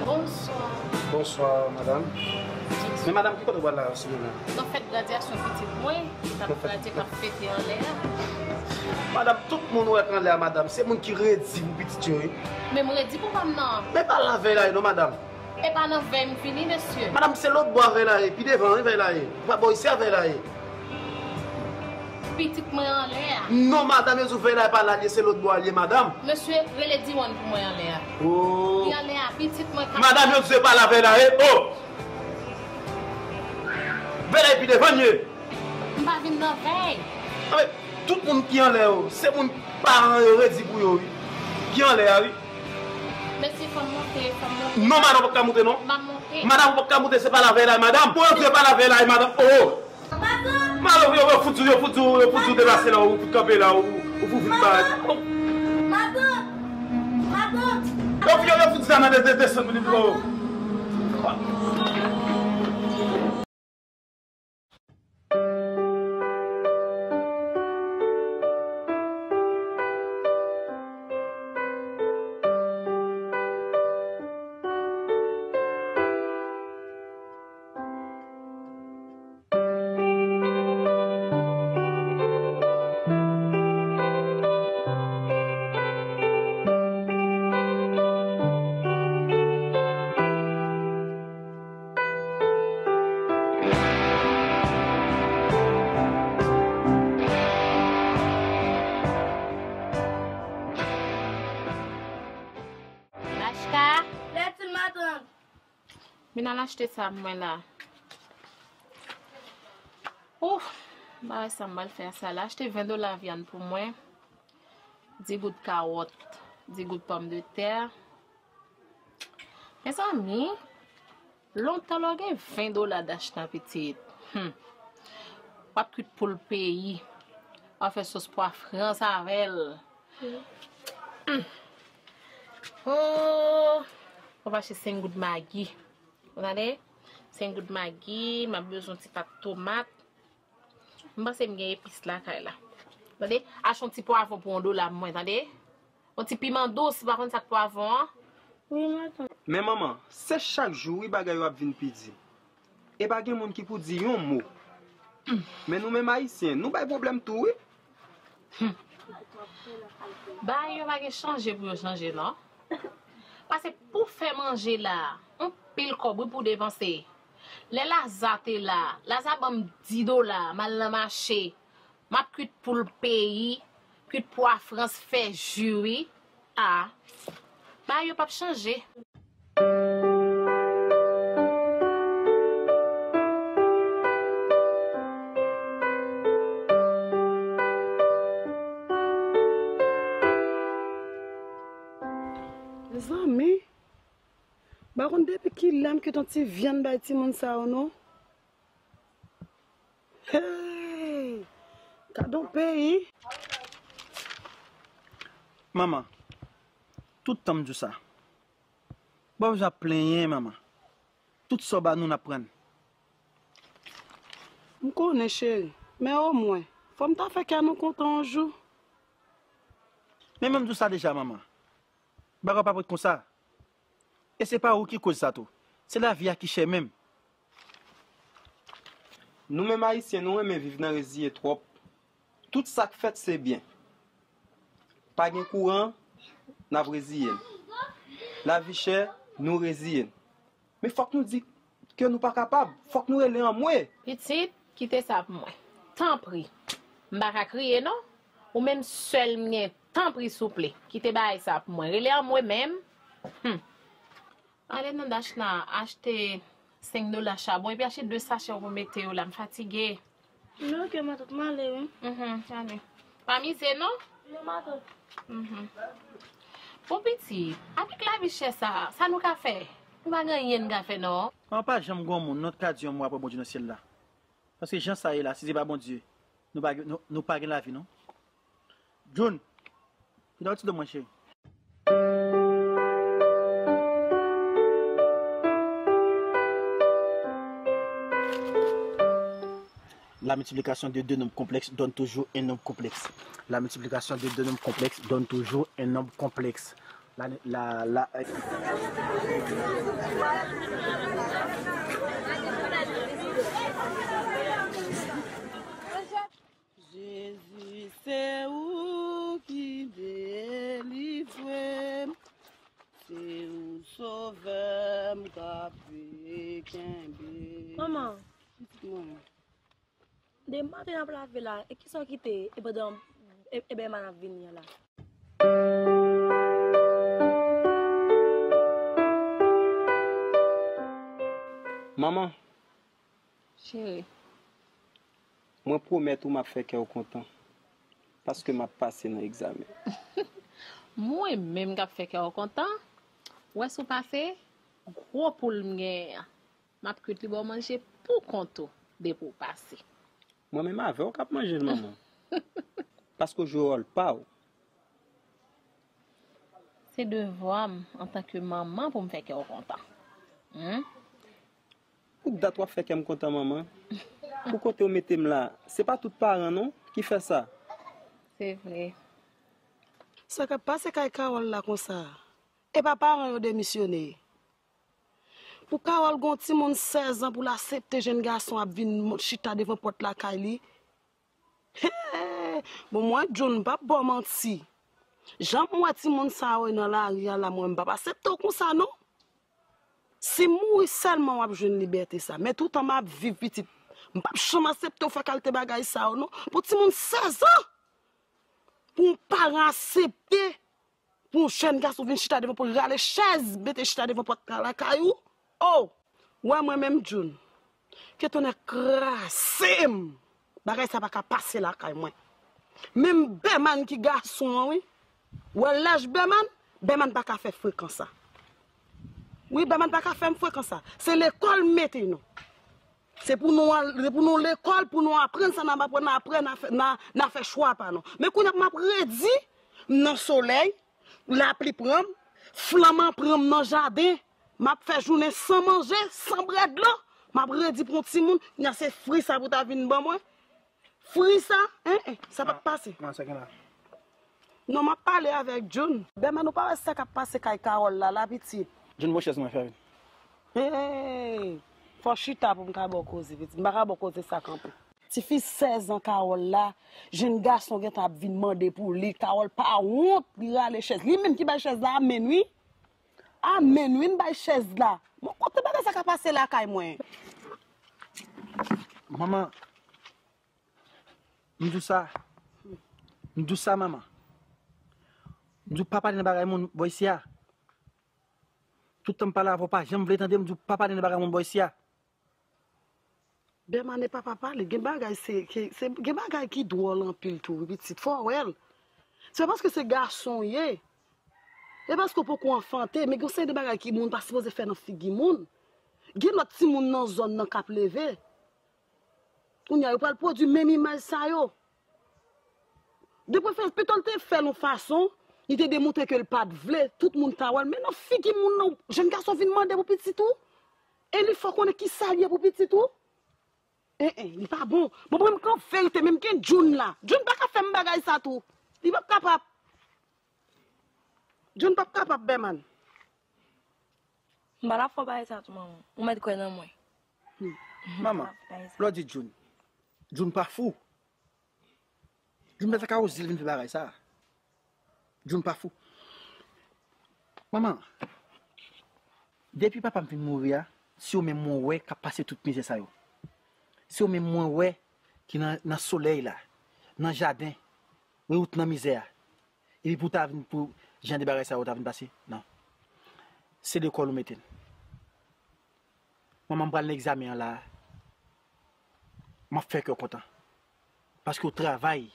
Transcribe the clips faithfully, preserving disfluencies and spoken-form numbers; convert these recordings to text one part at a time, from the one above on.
Bonswa. Bonswa, madanm. Men madanm, ki kote w pral la, sou la? Nan fèt gradyasyon pitit mwen, ki t ap gradye, k ap fete anlè a. Madanm, tout moun wè k anlè a, madanm, se moun ki redi pou pitit yo, wi. Men m redi pou pa m nan. Men pa la vèy la, non, madanm. E pa nan vèy m vini, mesye. Madanm, se lòt bò a vèy la ye, pi devan, wi, vèy la ye. Pa bò isi a vèy la ye. Pitit mwen anlè a. Non, madanm, yo di w vèy la pa la l ye, se lòt bò a l ye, madanm. Mesye, rele Diwan pou mwen anlè a. Oh. Li anlè a, pitit mwen ka. Madanm, yo di w se pa la vèy la ye. Oh! Vèy la ye pi devan l ye. M pa vin nan vèy. Anben, tout moun ki anlè yo, se moun paran yo redi pou yo, wi. Ki anlè a, wi. Mesye, fò m monte, fò m monte. Non, madanm, ou p ap ka moute, non. M ap monte. Madanm, ou p ap ka moute, se pa la vèy la, madanm. Bon, yo di w pa la vèy la, madanm. Oh! Matant! Madanm, yo, yo fout di w, yo fout di w, yo fout di w deplase la, ou fout kanpe la, ou, ou fout vin bay. Matant! Matant! Yo, yo, yo fout di w sa nan de, de, desann, oh. Lèt il matant. Vin al achte sa pou mwen la. Ouf, m pa wè sa m pral fè a sa la. Achte ven dola vyann pou mwen. Di goud kawòt, di goud pòmdetè. Mezanmi, lontan lè w gen ven dola dachta pitit. Hmm. W ap kwit poul peyi. W ap fè sos pwa frans avè l. Hmm. Oh! W ap achte senk goud magi. Ou tande? Senk goud magi, m ap bezwen yon ti pat tomat. M panse m gen epis lakay la. Tande? Achte yon ti pwavwon pou yon dola pou mwen, tande? Yon ti piman dous, ou pa konn sa k pwavwon an? Wi, matant. Men manman, se chak jou wi bagay yo ap vin pi di. E pa gen moun ki pou di yon mo. Men nou menm ayisyen, nou bay pwoblèm tou wi. Hmm. Bagay yo pa gen chanje pou yo chanje non. Paske pou fè manje la, yon pil kòb wi pou depanse. Lè Laza te la, Laza ban m dis dola, m al nan mache, m ap kwit poul peyi, kwit pwa frans, fè ji wi. A, bagay yo p ap chanje. Mezanmi, m pa konn depi kilè m kite yon ti vyann bay timoun sa yo non. Hey! Gad on peyi! Manman, tout tan m di w sa. Bon, m ap plenyen, manman. Tout sa w ba nou, n ap pran l. M konnen, cheri. Men omwen, fò m ta fè kè nou kontan yon jou. Men, men m di w sa deja, manman. Bagay pa pou ret konsa. E se pa ou ki koz sa tou. Se lavi a ki chè menm. Nou menm ayisyen, nou renmen viv nan reziye twòp. Tout sa k fèt se byen. Pa gen kouran, n ap reziye n. Lavi chè, nou reziye n. Men fòk nou di ke nou pa kapab. Fòk nou rele anmwe. Pitit, kite sa pou mwen. Tanpri. M pa ka kriye non. Ou menm sèl m gen. Tanpri souple. Kite bagay sa pou mwen. Rele anmwe menm. Hmm. Ale nan Dachna, achte senk dola chabon epi achte de sachè pou mete yo la. M fatige. Men oke, matant, m ale wi. Mhm, ale. Pa mize non. Non, matant. Mhm. Bon pitit, avèk lavi chè sa, sa nou ka fè? Nou pa gen anyen n ka fè non. An pa janm gen yon moun non k ka di yon mo apre Bondye nan syèl la. Paske jan sa ye la, si se pa Bondye, nou pa gen, nou, nou pa gen lavi non. June, kite yon ti do mwen cheri. La multiplication de deux nombres complexes donne toujours un nombre complexe. La multiplication de deux nombres complexes donne toujours un nombre complexe. La, la, la, Jezi, se ou ki delivre m, se ou sovè m k ap kenbe. Manman, pitit mwen, de maten n ap lave la, e kisa w kite e pandan e, e Bèman ap vini an la? Manman, Cheri, mwen pwomèt ou m ap fè kè w kontan, paske m ap pase nan egzamen. mwen menm k ap fè kè w kontan, w wè si w pase, gwo poul m genyen an, m ap kwit li ba w manje pou kont ou depi w pase. Mwen menm avè w k ap manje l, manman. Paske w jwe wòl pa w. Se devwa m antanke manman pou m fè kè w kontan. Humm. Pou dat w ap fè kè m kontan, manman. Pou kote w mete m la, se pa tout paran non ki fè sa. Se vre. Sa k ap pase kay Kawòl la konsa? E pa paran yo demisyone? Pou Kawòl gon timoun sèz an pou l aksepte jenn gason ap vin chita devan pòt lakay li? Bon, mwen June m p ap ba w manti. Jan m wè timoun sa yo nan lari a la, mwen m p ap aksepte w konsa non. Si m mouri sèlman w ap jwenn libète sa. Men toutan m ap viv pitit, m p ap janm aksepte w fè kalite bagay sa yo non. Pou timoun sèz an! Pou yon paran aksepte pou yon jèn gason vin chita devan pòt, rale chèz, mete chita devan pòt lakay ou. Oh! Ou wè mwen menm June, ke tonnè kraze m! Bagay sa pa ka pase lakay mwen. Menm Bèman ki gason an wi. Ou wè laj Bèman? Bèman pa ka fè frekan sa. Wi, Bèman pa ka fè m frekan sa. Se lekòl m mete nou. Se pou nou al, se pou nou lekòl, pou nou aprann sa n ap aprann, apre n a fè, n a, n a fè chwa pa nou. Men kounye a m ap redi, m nan solèy, lapli pran m, flanm an pran m nan jaden, m ap fè jounen san manje, san bwè dlo, m ap redi pou yon timoun, kounye a se fri sa pou ta vin ban mwen. Fri sa, en, en, sa p ap pase. Mwen sa gen la. Non, m ap pale avèk June. Bèman, ou pa wè sa k ap pase kay Kawòl la, la pitit. June, pran chèz mwen, fè vin. Hey, fò chita pou m ka ba w koze, pitit. M pa ka ba w koze sa kanpe. Tifi sèz an Kawòl la, jenn gason gentan ap vin mande pou li. Kawòl pa wont, li rale chèz. Li menm ki bay chèz la, amèn wi. Amèn wi, m bay chèz la. Bon, kote bagay sa ka pase lakay mwen? Manman, m di w sa. M di w sa, manman. M di w pa pale nan bagay moun bò isi a. Tout tan m pale avè w, pa janm vle tande m di w pa pale nan bagay moun bò isi a. Bèman e papa pale, gen bagay se, ke, se gen bagay ki dwòl anpil tou wi pitit, fò w wè l. Se pa paske se gason w ye, e paske w poko anfante, men gen yon seri de bagay ki moun pa sipoze fè nan figi moun. Gen lòt timoun nan zòn nan k ap leve. Kounye a yo pral pwodui menm imaj sa yo. De preferans, pito l te fè l yon fason, li te demontre ke l pa t vle, tout moun ta wè l, men nan figi moun nan, jèn gason vin mande pou pitit ou, e li fè w konnen kisa l ye pou pitit ou. En, en, li pa bon. Bon, mwen, m k an verite, menm gen June la. June pa ka fè m bagay sa tou. Li p ap kapab. June p ap kapab, Bèman. M pa t ap fè w bagay sa tou, manman. Ou mèt kwè nan mwen. Manman, lè w di June, June pa fou. June pa ta ka oze l vin fè bagay sa. June pa fou. Manman, depi papa m fin mouri a, se ou menm mwen wè k ap pase tout mizè sa yo. Se ou menm mwen wè ki nan, nan solèy la, nan jaden, wout nan mizè a. Epi pou w ta vin pou jan de bagay sa yo ta vin pase? Non. Se lekòl ou mete l. Manman, m pral nan egzamen an la. M ap fè kè w kontan. Paske w travay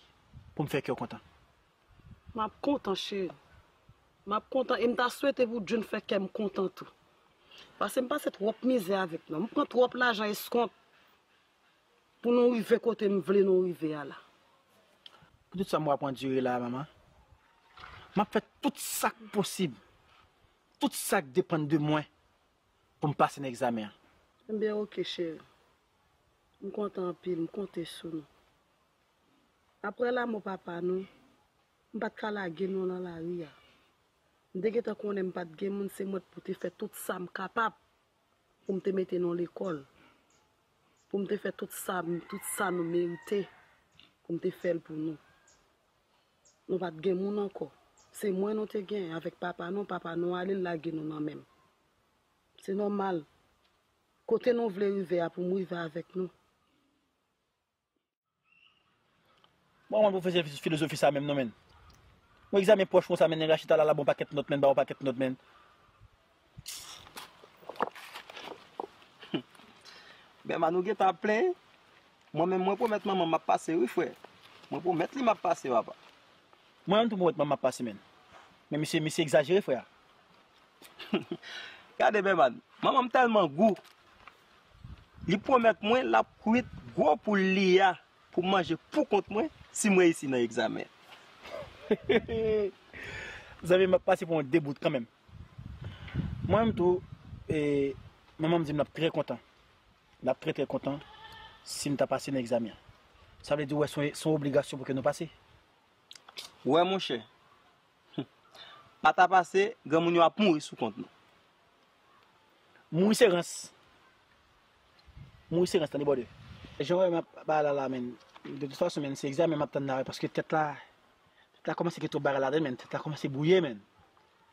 pou m fè kè w kontan. M ap kontan, cheri. M ap kontan e m ta swete pou June fè kè m kontan tou. Paske m pase twòp mizè avèk nou. M pran twòp lajan eskont pou nou rive kote m vle nou rive a la. Pou tout sa m wè ap andire la a, manman, m ap fè tout sa k posib, tout sa k depann de mwen pou m pase nan egzamen an. Enben, oke, cheri. M kontan anpil, m konte sou nou. Apre lanmò papa nou, m pa t ka lage nou nan lari a. M te gentan konnen m pa t gen moun, se mwen pou te fè tout sa m kapab pou m te mete nou lekòl. Pou m te fè tout sa, tout sa nou merite pou m te fè l pou nou. Nou pa t gen moun ankò. Se mwen nou te gen avèk papa nou, papa nou ale l lage nou nan men m. Se nòmal. Kote nou vle rive a pou m rive avèk nou. Mwen, mwen pwofesè filozofi sa menm non, menn. Yon egzamen pwòch konsa, menn, nèg la chita la, l ap ba w pakèt nòt, menn, ba w pakèt nòt, menn. Bèman, ou gentan ap plenyen? Mwen menm, mwen pwomèt manman m ap pase wi, frè. Mwen pwomèt li m ap pase, papa. Mwen menm tou, m pwomèt manman m ap pase, menn. Men misye, misye egzajere, frè. Gade, Bèman, manman m tèlman gou. Li pwomèt mwen l ap kwit gwo poul li a pou m manje pou kont mwen si m reyisi nan egzamen. Zanmi m ap pase pou yon debout kanmenm. Mwen menm tou, e, manman m di m l ap trè kontan. L ap trè, trè kontan si m ta pase nan egzamen an. Sa vle di, ou wè, se yon, se yon obligasyon pou ke nou pase. Ou wè, monchè, pa ta pase, granmoun yo ap mouri sou kont nou. Mouri se rans. Mouri se rans, tande, brother. Jan w wè m ap bay la la, menn. De tout fason, menn, se egzamen m ap tann la, paske tèt la, tèt la kòmanse gen twòp bagay ladan l, menn. Tèt la kòmanse bwouye, menn.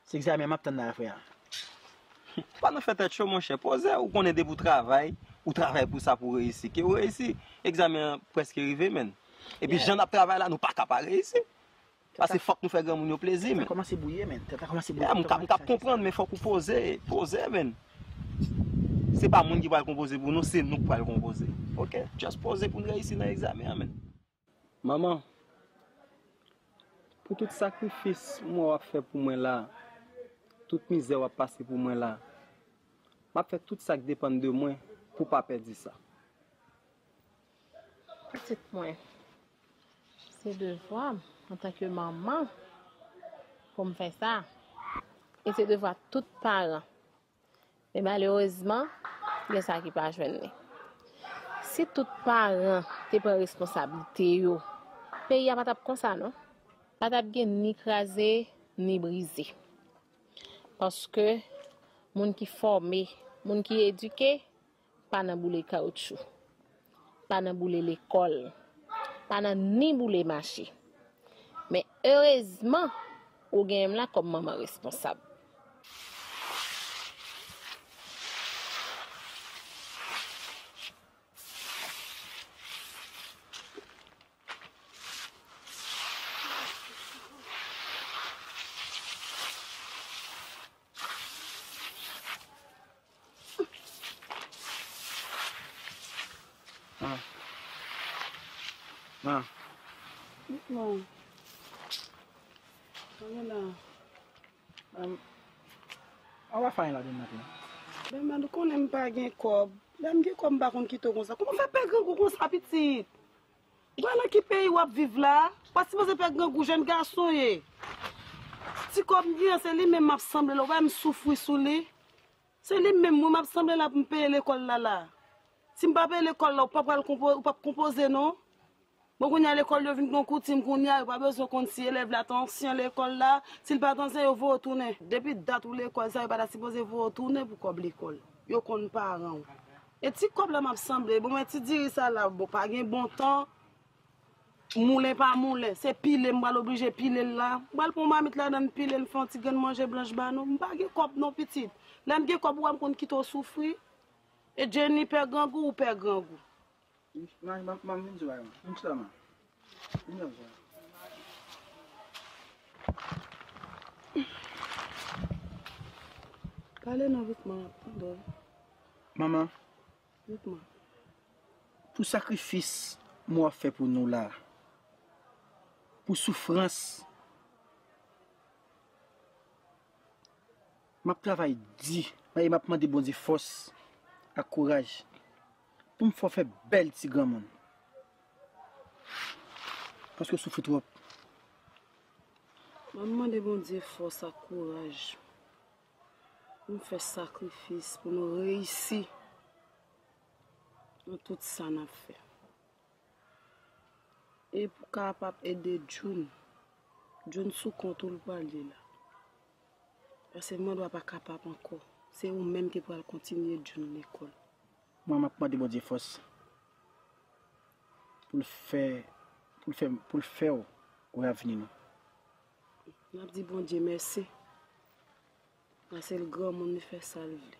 Se egzamen m ap tann la, frè. Pa nan fè tèt cho, monchè. Poze, ou konnen depi w travay, ou travay pou sa pou w reyisi. Ke w reyisi, egzamen an prèske rive, menn. Epi jan n ap travay la, nou pa ka pa reyisi. Paske fòk nou fè granmoun yo plezi, menn. Tèt la kòmanse bwouye, menn. Tèt la kòmanse bwouye. M k ap, m k ap konprann, men fòk ou poze, poze, menn. Se pa moun ki pral konpoze pou nou, se nou k pral konpoze. Oke? Just poze pou n reyisi nan egzamen an, menn. Manman, pou tout sakrifis m wè w ap fè pou mwen la, tout mizè w ap pase pou mwen la, m ap fè tout sa k depann de mwen pou w pa pèdi sa. Pitit mwen, se devwa m antanke manman pou m fè sa. E se devwa tout paran. Men malerezman, gen sa ki pa jwenn li. Si tout paran te pran responsablite yo, peyi a pa t ap konsa non. Pa t ap gen ni kraze, ni brize. Paske moun ki fòme, moun ki edike, pa nan boule kawotchou, pa nan boule lekòl, pa nan ni boule mache. Men erezman, ou genyen m la kòm manman responsab. Ah. Ah. Bon. Ann la. An pa fè anyen ladann maten an. Bèman, ou konnen m pa gen kòb. Lè m gen kòb, m pa konn kite w konsa. Kòman w fè pè grangou konsa, pitit? Ou wè nan ki peyi w ap viv la? W pa sipoze pè grangou, jèn gason w ye. Ti kòb m gen an, se li menm m ap sanble l. Ou wè m soufri sou li. Se li menm wi m ap sanble la pou m peye lekòl la la. Si m pa peye lekòl la, ou pa pral konpo-, ou p ap konpoze non. Bon, kounye a lekòl yo vin gon koutim kounye a, yo pa bezwen konn si elèv la te ansyen lekòl la. Si l pa t ansyen, yo voye w tounen. Depi dat ou lekòl sa, yo pa ta sipoze voye w tounen pou kòb lekòl. Yo konn paran w. E ti kòb la m ap sanble, bon, men ti diri sa la, bon, pa gen bon tan. Moulen pa moulen, se pile m pral oblije pile l la. M pral pran yon mamit ladan m pile l, m fè yon ti grenn manje blanch ba nou. M pa gen kòb non, pitit. Lè m gen kòb, ou wè m konn kite w soufri. E Jenny pè grangou, ou pè grangou. Manman, manman, vin sou bagay, man. Vin sou la, man. Vin sou la. Pale non, vitman, m ap tande w. Manman. Vitman. Pou sakrifis mwen ap fè pou nou la, pou soufrans, m ap travay di, e m ap mande Bondye fòs ak kouraj pou m fè w fè bèl ti granmoun. Paske w soufri twòp. M ap mande Bondye fòs ak kouraj pou m fè sakrifis, pou nou reyisi. nan tout sa n ap fè. E pou kapab ede Jun, Jun sou kont ou l pral ye la. Paske Mandwa pa kapab ankò. Se ou menm ki pral kontinye Jun lekòl. Mwen, m ap mande Bondye fòs pou l fè, pou l fè, pou l fè w wè avni nou. N ap di Bondye mèsi. Paske l granmoun, li fè sa l vle.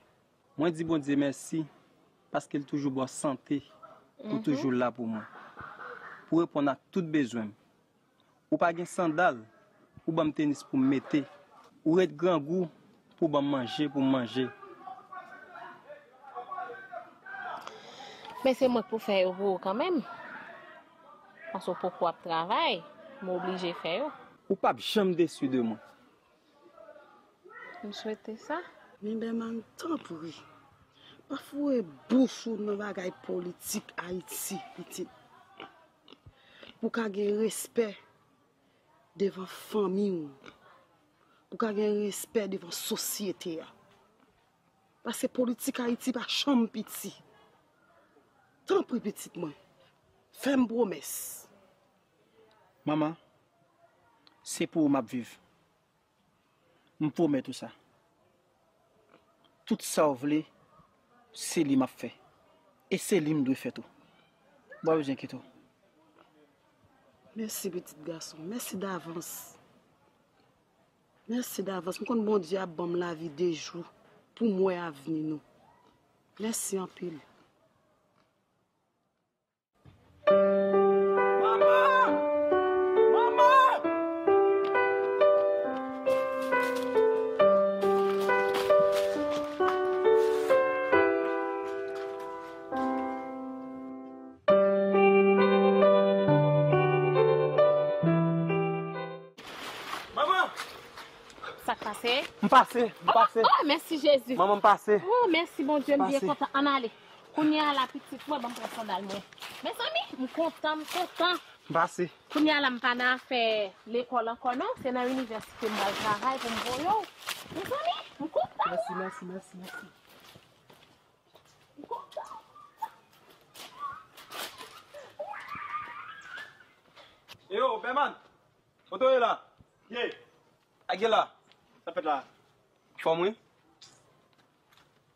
Mwen di Bondye mèsi paske l toujou ba w sante, ou toujou la pou mwen, pou reponn ak tout bezwen m. Ou pa gen sandal pou ban m tenis pou m mete. Ou ret grangou pou ban m manje pou m manje. Men se mwen k pou fè yo pou ou kanmenm. Paske w poko ap travay, m oblije fè yo. Ou p ap janm desi de mwen. M swete sa. Men Bèman, tanpri, pa foure bouch ou nan bagay politik Ayiti, pitit. Pou w ka gen respè devan fanmi w, pou w ka gen respè devan sosyete a. Paske politik Ayiti pa janm piti. Tanpri, pitit mwen, fè m pwomès. Manman, se pou ou m ap viv. M pwomèt ou sa. Tout sa w vle, se li m ap fè. E se li m dwe fè tou. Ou pa bezwen enkyete w. Mèsi, pitit gason. Mèsi davans. Mèsi davans. M konn Bondye ap ban m lavi de jou pou m wè avni nou. Mèsi anpil. Manman! Manman! Manman! Sa k pase? M pase, m pase. Oh, mèsi Jezi. Manman, m pase. Oh, mèsi Bondye, m byen kontan. Ann ale. Kounye a la, pitit mwen, ban m pran sandal mwen. Mezanmi, m kontan, m kontan. M pase. Kounye a la, m pa nan afè lekòl ankò, non. Se nan inivèsite m pral travay pou m voye w. Mezanmi, m kontan. Mèsi, mèsi, mèsi, mèsi. M kontan. Eyo, Bèman! Kote w ye la? Ye. Sa k gen la? Sa fèt la? Fòm wi.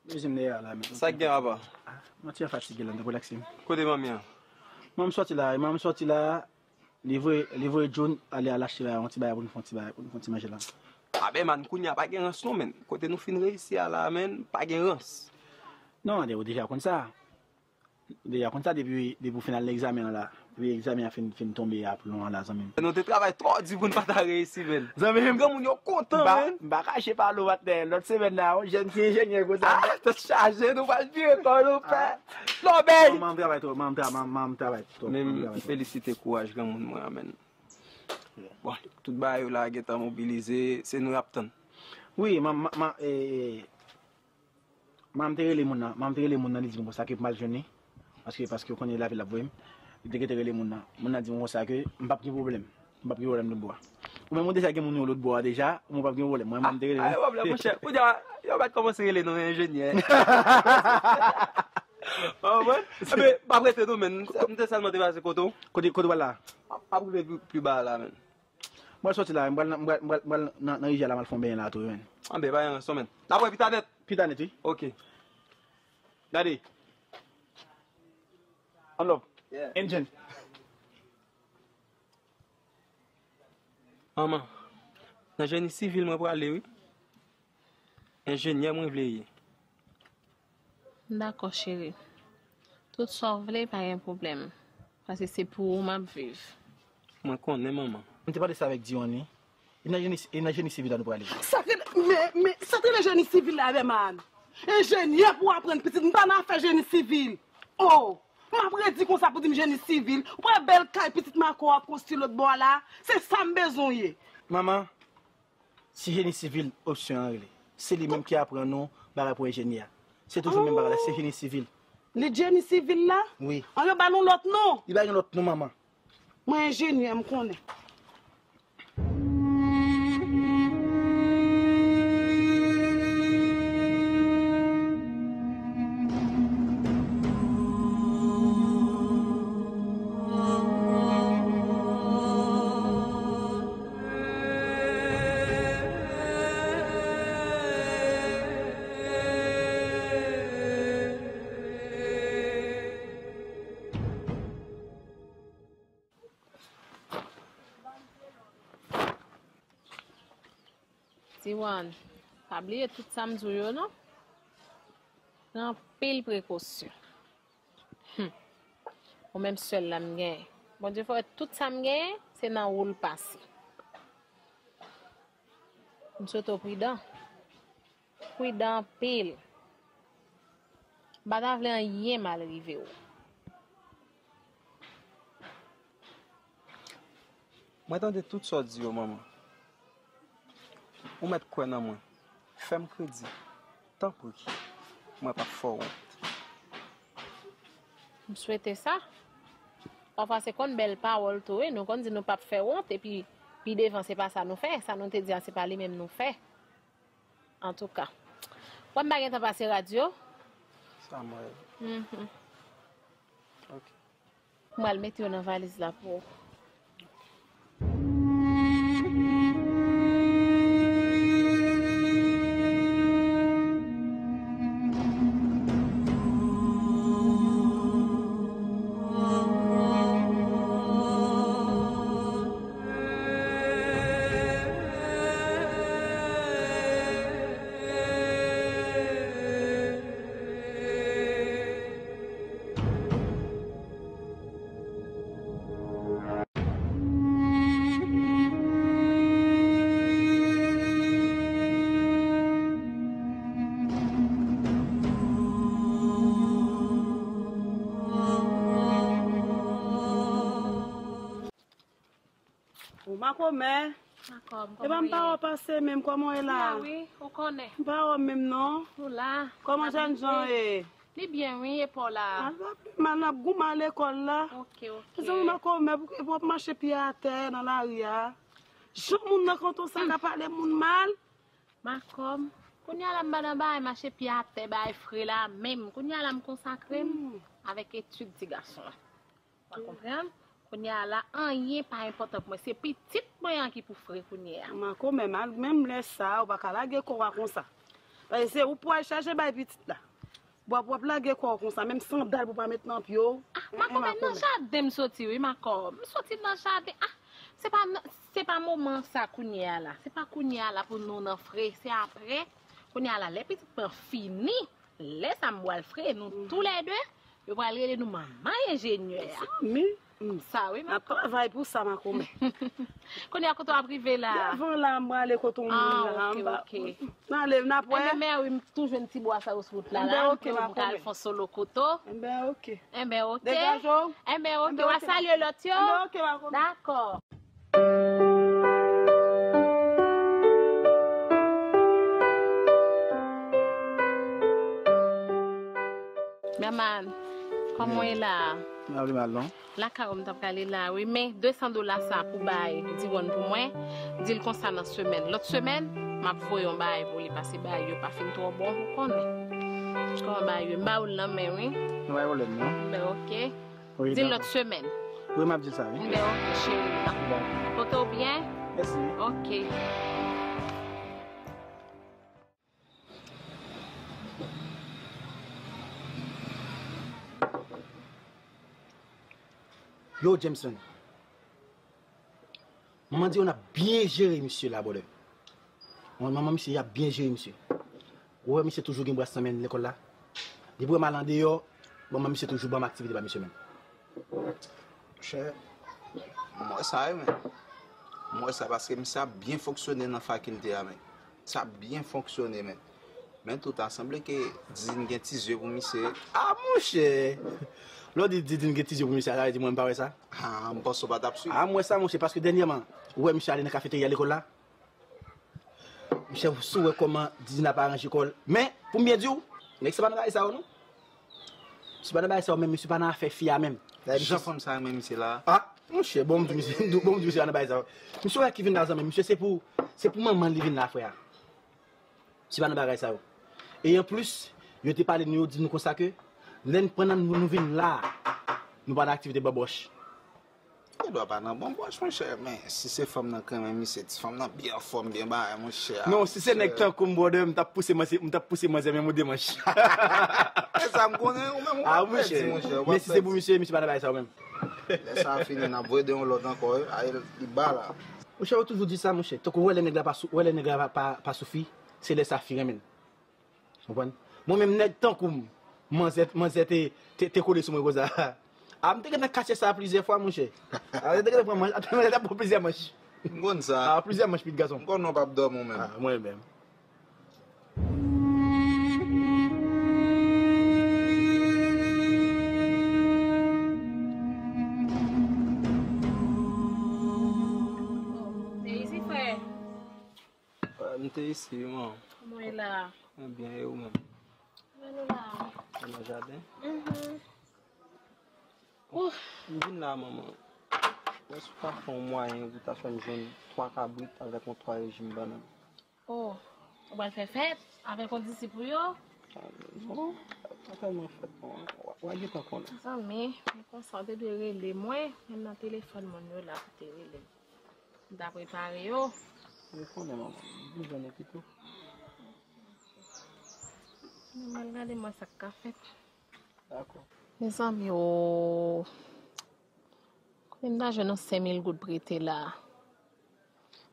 Bezwen m dèyè a la, men. Sa k gen apa? Ah, mwen ti an fatige la, m t ap relakse m. Kote manmi an? Manmi sòti la, manmi sòti la, li voye, li voye John ale al achte yon ti bagay pou nou fè yon ti bagay, pou nou fè yon ti manje la. Ah, Bèman, kounye a pa gen rans non, men. Kote nou fin reyisi a la, men, pa gen rans. Non, ou deja konn sa. Deja konn sa depi, depi w fin al nan egzamen an la. Depi egzamen an fin, fin tonbe aplon an la, zanmi m. Nou te travay twò di pou n pa ta reyisi, men. Zanmi m. Granmoun yo kontan, men. M pa kache pale w, patnè. Lòt semèn la, yon jèn ti enjenyè konsa. Ah, tèt chaje, nou pral vire kò nou pè. Lòbèy! Manman, m travay twò, manman, m tra-, manman, manman, m travay twò. Men m felisite kouraj granmoun mwen an, men. Bon, tout bagay yo la gentan mobilize, se nou y ap tann. Wi, manman, manman, eh, Manman te rele moun nan, manman te rele moun nan, li di m konsa ke pou m al jwenn li. Paske, paske ou konnen lavil l ap voye m. Li te gentan rele moun nan. Moun nan di m konsa ke m p ap gen pwoblèm. M p ap gen pwoblèm lòtbò a. Ou menm ou deja gen moun yo lòtbò a deja, ou menm w p ap gen pwoblèm. Mwen, manman te rele m. Ah, pa gen pwoblèm, monchè. Kounye a, yo mèt kòmanse rele nou enjenyè. Ou konprann? Enben, m p ap rete non, men. M te sèlman te pase kote w. Kote, kote w pral la? M ap rive pi, pi ba a la, men. M pral sòti la, m pral nan, m pral, m pral, m pral nan, nan rivyè la, m al fè yon benyen la tou, wi, men. Anben, pa gen rans non, men. N ap wè pita nèt. Pita nèt, wi. Ok. Gade. Anlòp. Yeah. Engine. Manman, nan jeni sivil mwen prale, wi. Enjenyè mwen vle ye. Dakò, cheri. Tout sa w vle, pa gen pwoblèm. Paske se pou ou m ap viv. Mwen konnen, manman. M te pale sa avèk Diwan, wi. E nan jeni, e nan jeni sivil la nou prale. Sa k rele, men, men, sa k rele jeni sivil la, Bèman? Enjenyè pou w aprann, pitit, m pa nan afè jeni sivil. Oh! M ap redi konsa pou di m jeni sivil. Ou pa wè bèl kay pitit Mako ap konstwi lòt bò a la? Se sa m bezwen w ye. Manman, si jeni sivil opsyon an rele, se li menm ki aprann nou bagay pou enjenyè a. Se toujou menm bagay la, se jeni sivil. Li jeni sivil la? Wi. An yo ba nou lòt non? Li pa gen lòt non, manman. Mwen enjenyè, m konnen. Diwan, pa bliye tout sa m di w yo non. Pran anpil prekosyon. Hmm. Ou menm sèl la m genyen. Bondye fè w wè tout sa m genyen, se nan ou l pase. M swete w pridan. Pridan anpil. M pa ta vle anyen mal rive w. Mwen tande tout sa w di yo, manman. Ou mèt kwè nan mwen. Fè m kredi. Tanpri. Mwen p ap fè w wont. M swete sa. Pafwa se konn bèl pawòl tou, wi. Nou konn di nou p ap fè wont, epi pi devan se pa sa nou fè. Sa nou te di a, se pa li menm nou fè. Antouka. Wè m pa gentan pase radyo. Sa m wè. Mhm. Ok. M pral mete yo nan valiz la pou ou. Ou makomè. Makòm, E pa m pa wè w pase menm, kòman w ye la? Wi, ou konnen. M pa wè w menm non. Nou la. Kòman jèn jan ye? Li byen wi, e pa w la. Al pa pi mal, n ap goumen al lekòl la. Ok, ok. Mezanmi makomè, pou w ap mache pye atè nan lari a. Jan moun nan kanton sa ka pale moun mal. Makòm, kounye a la m pa nan bagay mache pye atè, bagay fre la menm. Kounye a la m konsakre m avèk etid ti gason an. Ou konprann? Kounye a la, anyen pa enpòtan pou mwen. Se pitit mwen an ki pou fre kounye a. Makomè, menm lè sa, ou pa ka lage kò w a konsa. Paske se ou pou al chache bay pitit la. W ap, w ap lage kò w konsa, menm sandal pou pa met nan pye w. Ah, makomè, nan jaden m soti wi, makòm. M soti nan jaden. Ah, se pa, se pa moman sa kounye a la. Se pa kounye a la pou nou nan fre, se apre. Kounye a la, lè pitit mwen fini, lè sa m pral fre, nou toulède, yo pral rele nou manman enjenyè a. Mezanmi. Sa wi, N ap travay pou sa, makomè. Kounye a kote w ap rive la? Devan la, m prale kote yon moun la. Ah, ok, ok. N ale, n ap wè. Enben, mè wi, m tou jwenn ti bwa sa yo sou wout la. Enben, La, ok, m pral makomè. Fon solo koto. Enben, ok. Enben, ok. Degaje w. Enben, ok. Enben, W a ok. Salye lòt yo. Enben, ok, makomè. Dakò. Yaman, kòman w ye la? M ap li mal non. Lakay ou m t ap prale la, wi. Men de san dola sa pou bay Diwòn pou mwen, di l konsa nan semèn. Lòt semèn, m ap voye yon bagay pou li, paske bagay yo pa fin twò bon, ou konnen. Kòman bagay yo? M ba ou l nan men, wi. Nou pa gen pwoblèm non. Ben, ok. Wi, Di l dakò. Lòt semèn. Wi, m ap di l sa, wi. Ben, ok, cheri. Bon. Pote w byen? Mèsi. Ok. Yo, Jameson. Manman di yo n ap byen jere misye la, brother. Manman misye, y ap byen jere misye. Ou wè misye toujou gen bras nan men l lekòl la? Depi w wè m al andeyò, manman misye toujou ban m aktivite pa misye menm. Monchè, m wè sa wi, men. M wè sa paske misye ap byen fonksyone nan fakilte a, men. Sa ap byen fonksyone, men. Men tou, ta sanble ke Didine gen ti zye pou misye. Ah, monchè! Lè w di Didine gen ti zye pou misye, sa vle di mwen m pa wè sa? Ah, m panse w pa t ap swiv. Ah, m wè sa, monchè, paske dènyèman, ou wè misye ale nan kafeterya lekòl la? Monchè, si w wè kòman Didine ap aranje kò l. Men, pou m byen di w, nèg sa pa nan bagay sa yo, non. Misye pa nan bagay sa yo, men misye pa nan afè fi a menm. Jan fanm sa renmen misye la. Ah, monchè, bon, m di misye, bon, m di misye pa nan bagay sa yo. Misye wè ki vin la zanmi, misye se pou, se pou manman li vin la, frè a. Misye pa nan bagay sa yo. E anplis, yo te pale nou, yo di nou konsa ke, lè n pandan nou, nou vin la, nou pa nan aktivite banbòch. Li dwa pa nan banbòch, monchè, men si se fanm nan k renmen misye, ti fanm nan byen anfòm, byen bagay, monchè. Non, si se nèg tankou m, brother, m t ap pouse manzè, m t ap pouse manzè menm ou demanch. E sa m konnen, ou menm ou Ah, pa pèdi, monchè. Monchè, ou Men pa si se pou pèdi. Misye, misye pa nan bagay sa yo menm. Lè sa a fini, n ap voye de yon lòt ankò, wi. Ay, li ba la. Monchè, yo toujou di sa, monchè. Tankou w wè lè nèg la pa sou, w wè lè nèg la pa, pa, pa sou fi, se lè sa fi renmen l. Konprann? Mwen menm, nèg tankou m, manzè, manzè te, te, te kole sou mwen konsa. A, m te gentan kache sa plizyè fwa, monchè. A, m te gentan pran manch, a, m te pran plizyè manch. M konn sa. A, plizyè manch, pitit gason. M konn w p ap dòmi w menm. A, mwen menm. Te isi, frè? M te isi, wi, man. Kòman w ye la? Mwen byen, e ou menm? Mwen nou la. Ou nan jaden? Mhm. Ouh. M vin la, manman. Èske w ka fè yon mwayen pou ta fè m jwenn twa kabrit avèk yon twa rejim bannann? Oh, ou pral fè fèt avèk yon disip ou yo? Ah, non, pa tèlman fèt, non. W a, w a gentan konnen. Zanmi, men konsa, w te dwe rele mwen, menm nan telefòn moun yo la pou te rele m. M ta prepare yo. Ou konnen, manman, m vin jwenn ou pito. Mwen al gade mwen sa k ka fèt. Dakò. Mezanmi, o. Kote m ta jwenn yon senk mil goud prete la?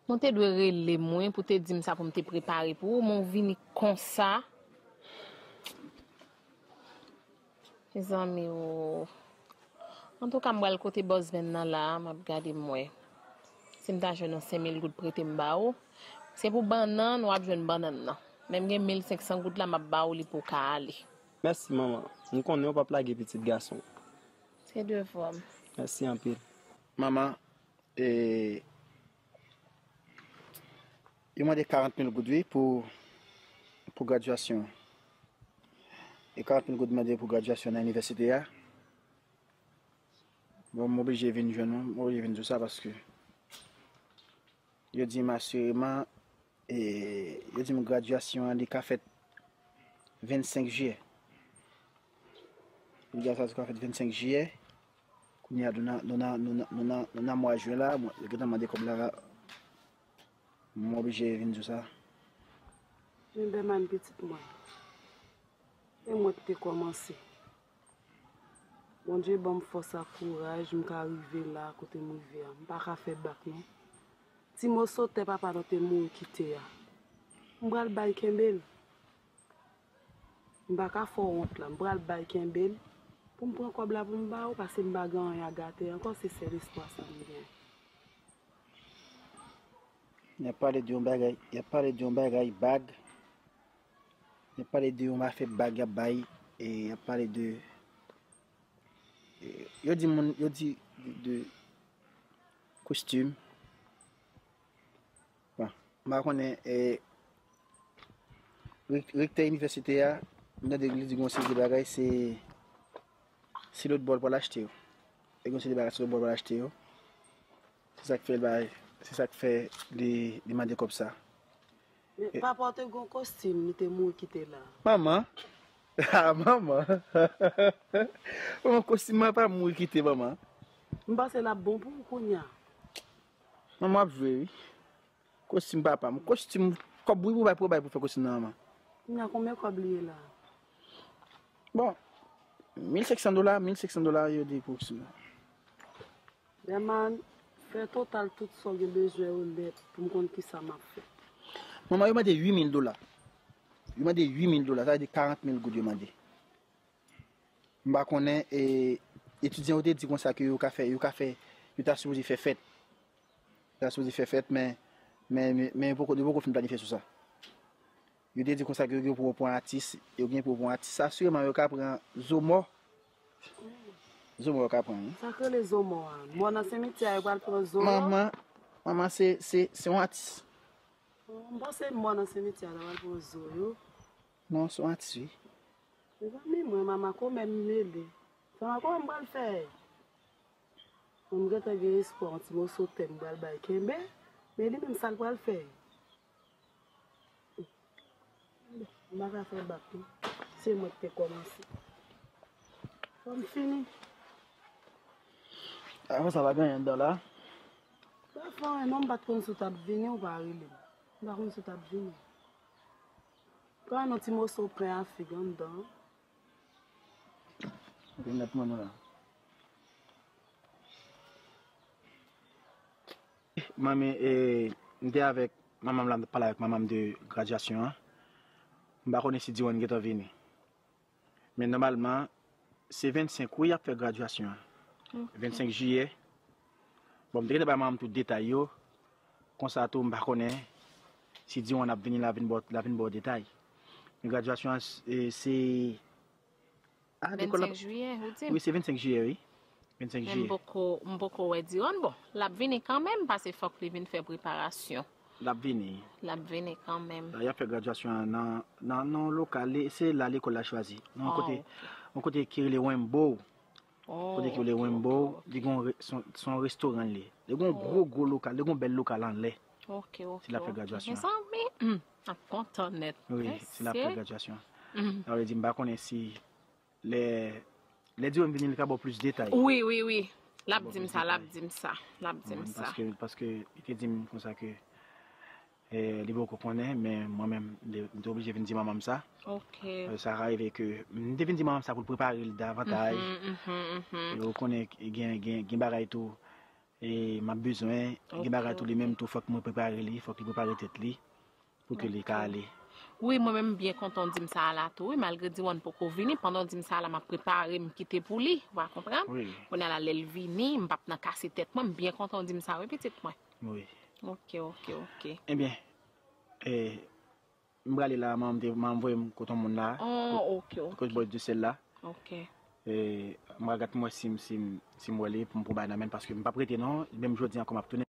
Mwen te dwe rele mwen pou te di m sa pou m te prepare pou ou, men w vini konsa. Mezanmi, o. Antouka, m pral kote bòs Venn nan la a, m ap gade m wè. Si m ta jwenn yon senk mil goud prete m ba ou. Se pou bannann, w ap jwenn bannann nan. Men m gen mil senk san goud la, m ap ba ou li pou w ka ale. Mèsi, manman. M konnen w p ap lage pitit gason. Se devwa m. Mèsi anpil. Manman, e, yo mande karant mil goud, wi, pou, pou gradyasyon. E karant mil goud mande pou gradyasyon nan inivèsite a. Bon, m oblije vin jwenn ou, m oblije vin di w sa paske yo di m asireman, e, yo di m gradyasyon an li ka fèt vennsenk jiyè. Gradyasyon an li ka fèt vennsenk jiyè. Kounye a, nou nan, nou nan, nou nan, nou nan, nou nan mwa jen la, mwen, yo gentan mande kòb la, m oblije vin di w sa. Men Bèman pitit mwen, e mwen ki te kòmanse. Bondye ban m fòs ak kouraj, m ka rive la kote m rive a. M pa ka fè bak non. Ti moso tè papa nou te mouri kite a, m pral bay kenbe l. M pa ka fè w wont la, m pral bay kenbe l. Pou m pran kòb la pou m ba ou, paske m pa gen anyen a gate ankò, se sèl espwa sa m gen. Y ap pale de yon bagay, y ap pale de yon bagay bag. Y ap pale de yon afè bag y ap bay, e y ap pale de, e, yo di moun, yo di de, de kostim. Bon, m pa konnen, e, rek-, rektè inivèsite a, m tande li di gon seri de bagay, se, se lòt bò l pral achte yo. E gon seri de bagay se lòt bò l pral achte yo. Se sa k fè l bay, se sa k fè li, li mande kòb sa. Men papa w te gon kostim, li te mouri kite la. Manman. Ah, manman. Manman, kostim mwen pa mouri kite, manman. M panse l ap bon pou ou kounye a. Manman ap jwe, wi. Kostim papa m. Kostim, kòb wi pou bay, pou bay pou fè kostim nan, manman. Kounye a, konbyen kòb li ye la? Bon, mil senk san dola, mil senk san dola yo di pou kostim nan. Bèman, fè total tout sa w gen bezwen yo nèt pou m konn kisa m ap fè. Manman, yo mande uit mil dola. Yo mande uit mil dola, sa vle di karant mil goud yo mande. M pa konnen, e, etidyan yo te di konsa ke yo ka fè, yo ka fè, yo ta sipoze fè fèt. Yo ta sipoze fè fèt, men, men, men, men yo poko, yo poko fin planifye sou sa. Yo te di konsa ke yo gen pou yo pran atis, yo gen pou yo pran atis. Asireman, yo ka pran Zomò. Zomò yo ka pran, wi. Sa k rele Zomò a? Mò nan simityè a, yo pral pran Zomò? Manman, manman, se, se, se yon atis. Oh, m panse mò nan simityè a, yo pral pran Zo yo. Non, se yon atis, wi. Mezanmi, mwen, manman, kòman m mele? Manman, kòman m pral fè? Mwen, m gentan gen espwa, yon ti moso tè m pral bay kenbe, men li menm, sa l pral fè? M pa ka fè bak non. Se mwen ki te kòmanse. Fò m fini. Avan sa, pa gen anyen anndan la. Pa fè anyen non, m pa t konn si w t ap vini, ou pa rele m. M pa konn si w t ap vini. Pran yon ti moso pen a fig anndan. Vin nèt mwen la. Manmi, e, m te avèk manman m la, m t ap pale avèk manman m de gradyasyon an. M pa konnen si Diwan gentan vini. Men nòmalman, se vennsenk wi y ap fè gradyasyon an. Ok. Vennsenk jiyè. Bon, m te gentan bay manman m tout detay yo. Konsa tou, m pa konnen si Diwan ap vini, l a vin ba w, l a vin ba w detay. Men gradyasyon an, e, se A, lekòl la. Vennsenk jiyè, ou di m? Wi, se vennsenk jiyè, wi. Vennsenk jiyè. Men m poko, m poko wè Diwan. Bon, l ap vini kanmenm, paske fòk li vin fè preparasyon. L ap vini. L ap vini kanmenm. La, y ap fè gradyasyon an nan, nan, nan yon lokal, li, se la lekòl la chwazi. Nan yon kote, yon kote ki rele Rainbow. Kote ki rele Rainbow, li gen yon re-, se yon, se yon restoran li ye. Li gen yon gwo, gwo lokal, li gen yon bèl lokal anlè. Ok, ok, ok. Se la fè gradyasyon an. Mezanmi, hmm, ap kontan nèt. Wi, se la fè gradyasyon an. Sa vle di, m pa konnen si Lè, lè Diwan vini, li ka ba w plis detay. Wi, wi, wi. L ap di m sa, l ap di m sa, l ap di m sa. Paske, paske li te di m konsa ke, eh, li poko konnen, men mwen menm, li, m te oblije vin di manman m sa. Ok. Eh, sa ka rive ke m te vin di manman m sa pou l prepare l davantaj. Mhm, mhm, mhm. E ou konnen, gen, gen, gen bagay tou, e m ap bezwen, gen bagay tou li menm tou, fòk mwen prepare li, fòk li prepare tèt li. Pou ke li ka ale. Wi, mwen menm m byen kontan w di m sa a la tou, wi, malgre Diwan poko vini, pandan w di m sa a la, m ap prepare m kite pou li, w a konprann? Wi. Kounye a la, lè l vini, m p ap nan kase tèt mwen, m byen kontan w di m sa, wi, pitit mwen. Wi. Ok, ok, ok. Ebyen, eh, m prale la, manman m te, manman m voye m kote yon moun la. Oh, ok, ok. Kote bòs de sèl la. Ok. Eh, m pral gade pou m wè si m, si m, si m wè li, pou m pran bagay nan men l, paske m p ap rete non, menm jodi a ankò m ap tounen.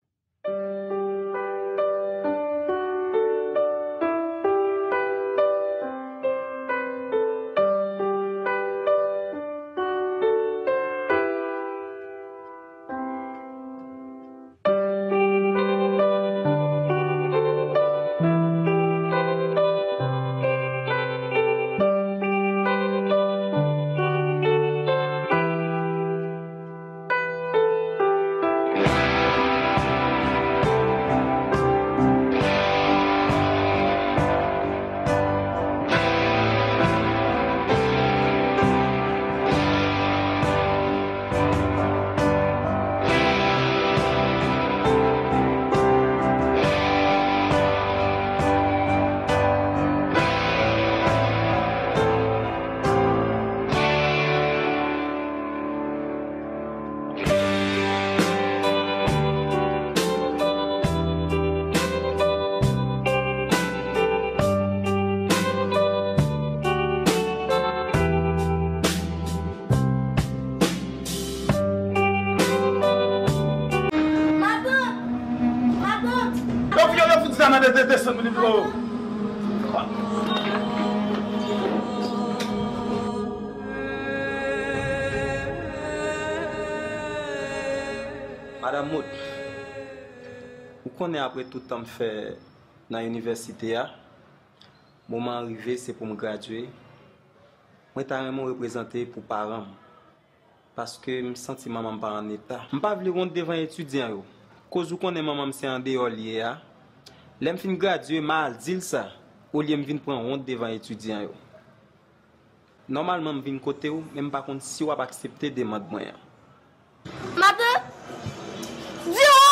Matant! Matant! Yo, yo, yo, fout sa nan de, de, desann moun, bro. Madanm Maud, ou konnen apre tout tan m fè nan inivèsite a, moman an rive, se pou m gradye. Mwen ta renmen w reprezante pou paran m, paske m santi manman m pa an eta. M pa vle wont devan etidyan yo, koz ou konnen manman m se andeyò l ye a. Lè m fin gradye, m a al di l sa, olye m vin pran wont devan etidyan yo. Nòmalman, m vin kote w, men m pa konn si w ap aksepte demann mwen an. Matant! Diwòt!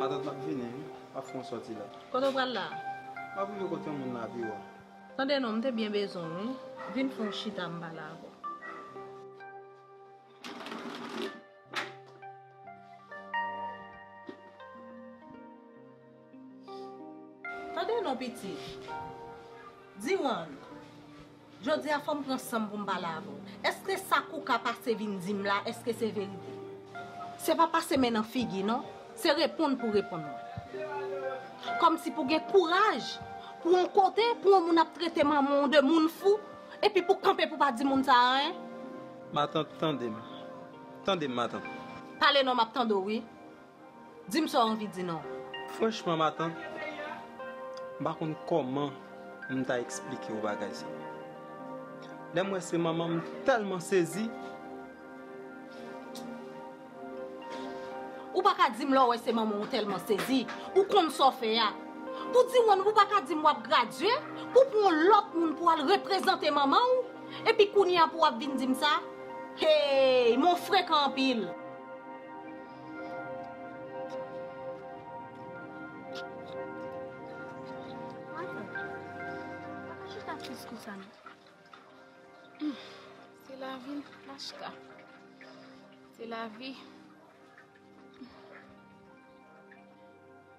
Matant, m ap vini, wi. M ap fè yon sòti la. Kote w pral la? M ap rive kote yon moun la pi wo. Tande non, m te byen bezwen w, wi. Vin fè yon chita m pale avè w. Tande non, pitit. Diwan. Jodi a, fò m pran san m pou m pale avè w. Èske sa Kouka pase vin di m la, èske se verite? Se pa pase men nan figi, non. Se reponn pou reponn mwen. Kòmsi pou gen kouraj, pou yon kote, pou yon moun ap trete manman w de moun fou, epi pou kanpe pou pa di moun sa a anyen. Matant, tande m. Tande m, matant. Pale non, m ap tande w, wi. Di m sa w anvi di non. Franchman, matant, m pa konn kòman m ta eksplike w bagay sa. Lè m wè se manman m, m tèlman sezi. Ou pa ka di m lè w wè se manman w tèlman sezi. Ou konn sa w fè a. Pou di w, ou pa ka di m w ap gradye, pou w pran yon lòt moun pou al reprezante manman w, epi kounye a pou w ap vin di m sa. Hey, men w frekan anpil. Matant, pa ka chita tris konsa non. Se lavi, Machka. Se lavi.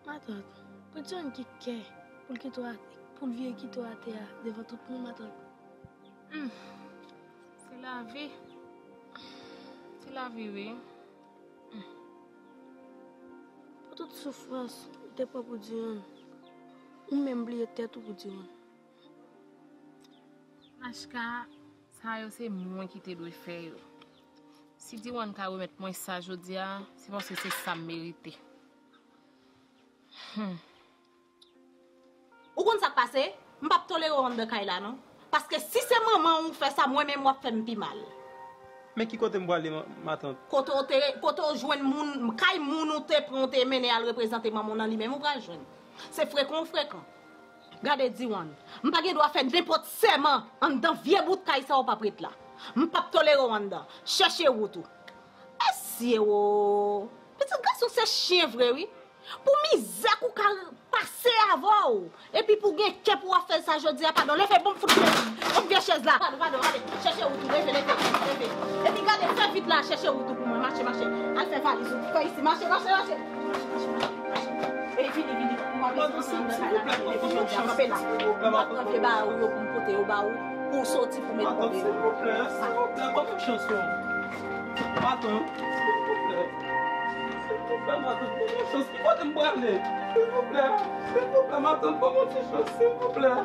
Matant, pou John ki kè, pou l kite w atè, pou l vire kite w atè a devan tout moun, matant. Se lavi. Se lavi, wi. Pou tout soufrans ou te pran pou Diwan, ou menm bliye tèt ou pou Diwan. Machka, sa yo se mwen ki te dwe fè yo. Si Diwan ka remèt mwen sa jodi a, se paske se sa m merite. Hmm. Ou konn sa k pase? M p ap tolere w anndan kay la non. Paske si se manman w fè sa, mwen menm w ap fè m pi mal. Men ki kote m prale, matant? Kote w te, kote w jwenn moun, kay moun ou te pran w te mennen al reprezante manman w nan li menm ou pral jwenn. Se frekan w frekan. Gade Diwan, m pa gen dwa fè nenpòt sèman anndan vye bout kay sa w p ap ret la. M p ap tolere w anndan. Chèche wout ou. Mesye wo! Pitit gason se chen vre wi. Pou mizè k ou ka pase avè w, epi pou gen kè pou w ap fè l sa jodi a, padon, leve bon m fout vye, bon m vye chèz la. Padon, padon, ale, chèche wout ou, leve, leve, leve. Epi gade, fè vit la, chèche wout ou pou mwen, mache, mache. Al fè valiz ou, fè isi, mache, mache, mache. Mache, mache, mache, mache. Epi vini, vini, ou pa bezwen antre anndan kay la, vini, vini, jodi a, kanpe la. M ap pran vye bagay ou yo pou m pote yo ba ou, pou w soti pou w met nan peyi. Matant, silvouplè, silvouplè, ban m yon chans non. Matant, silvouplè. Silvouplè, matant, ban m yon chans. Ki kote m prale? Silvouplè, silvouplè, matant, ban m yon ti chans, silvouplè.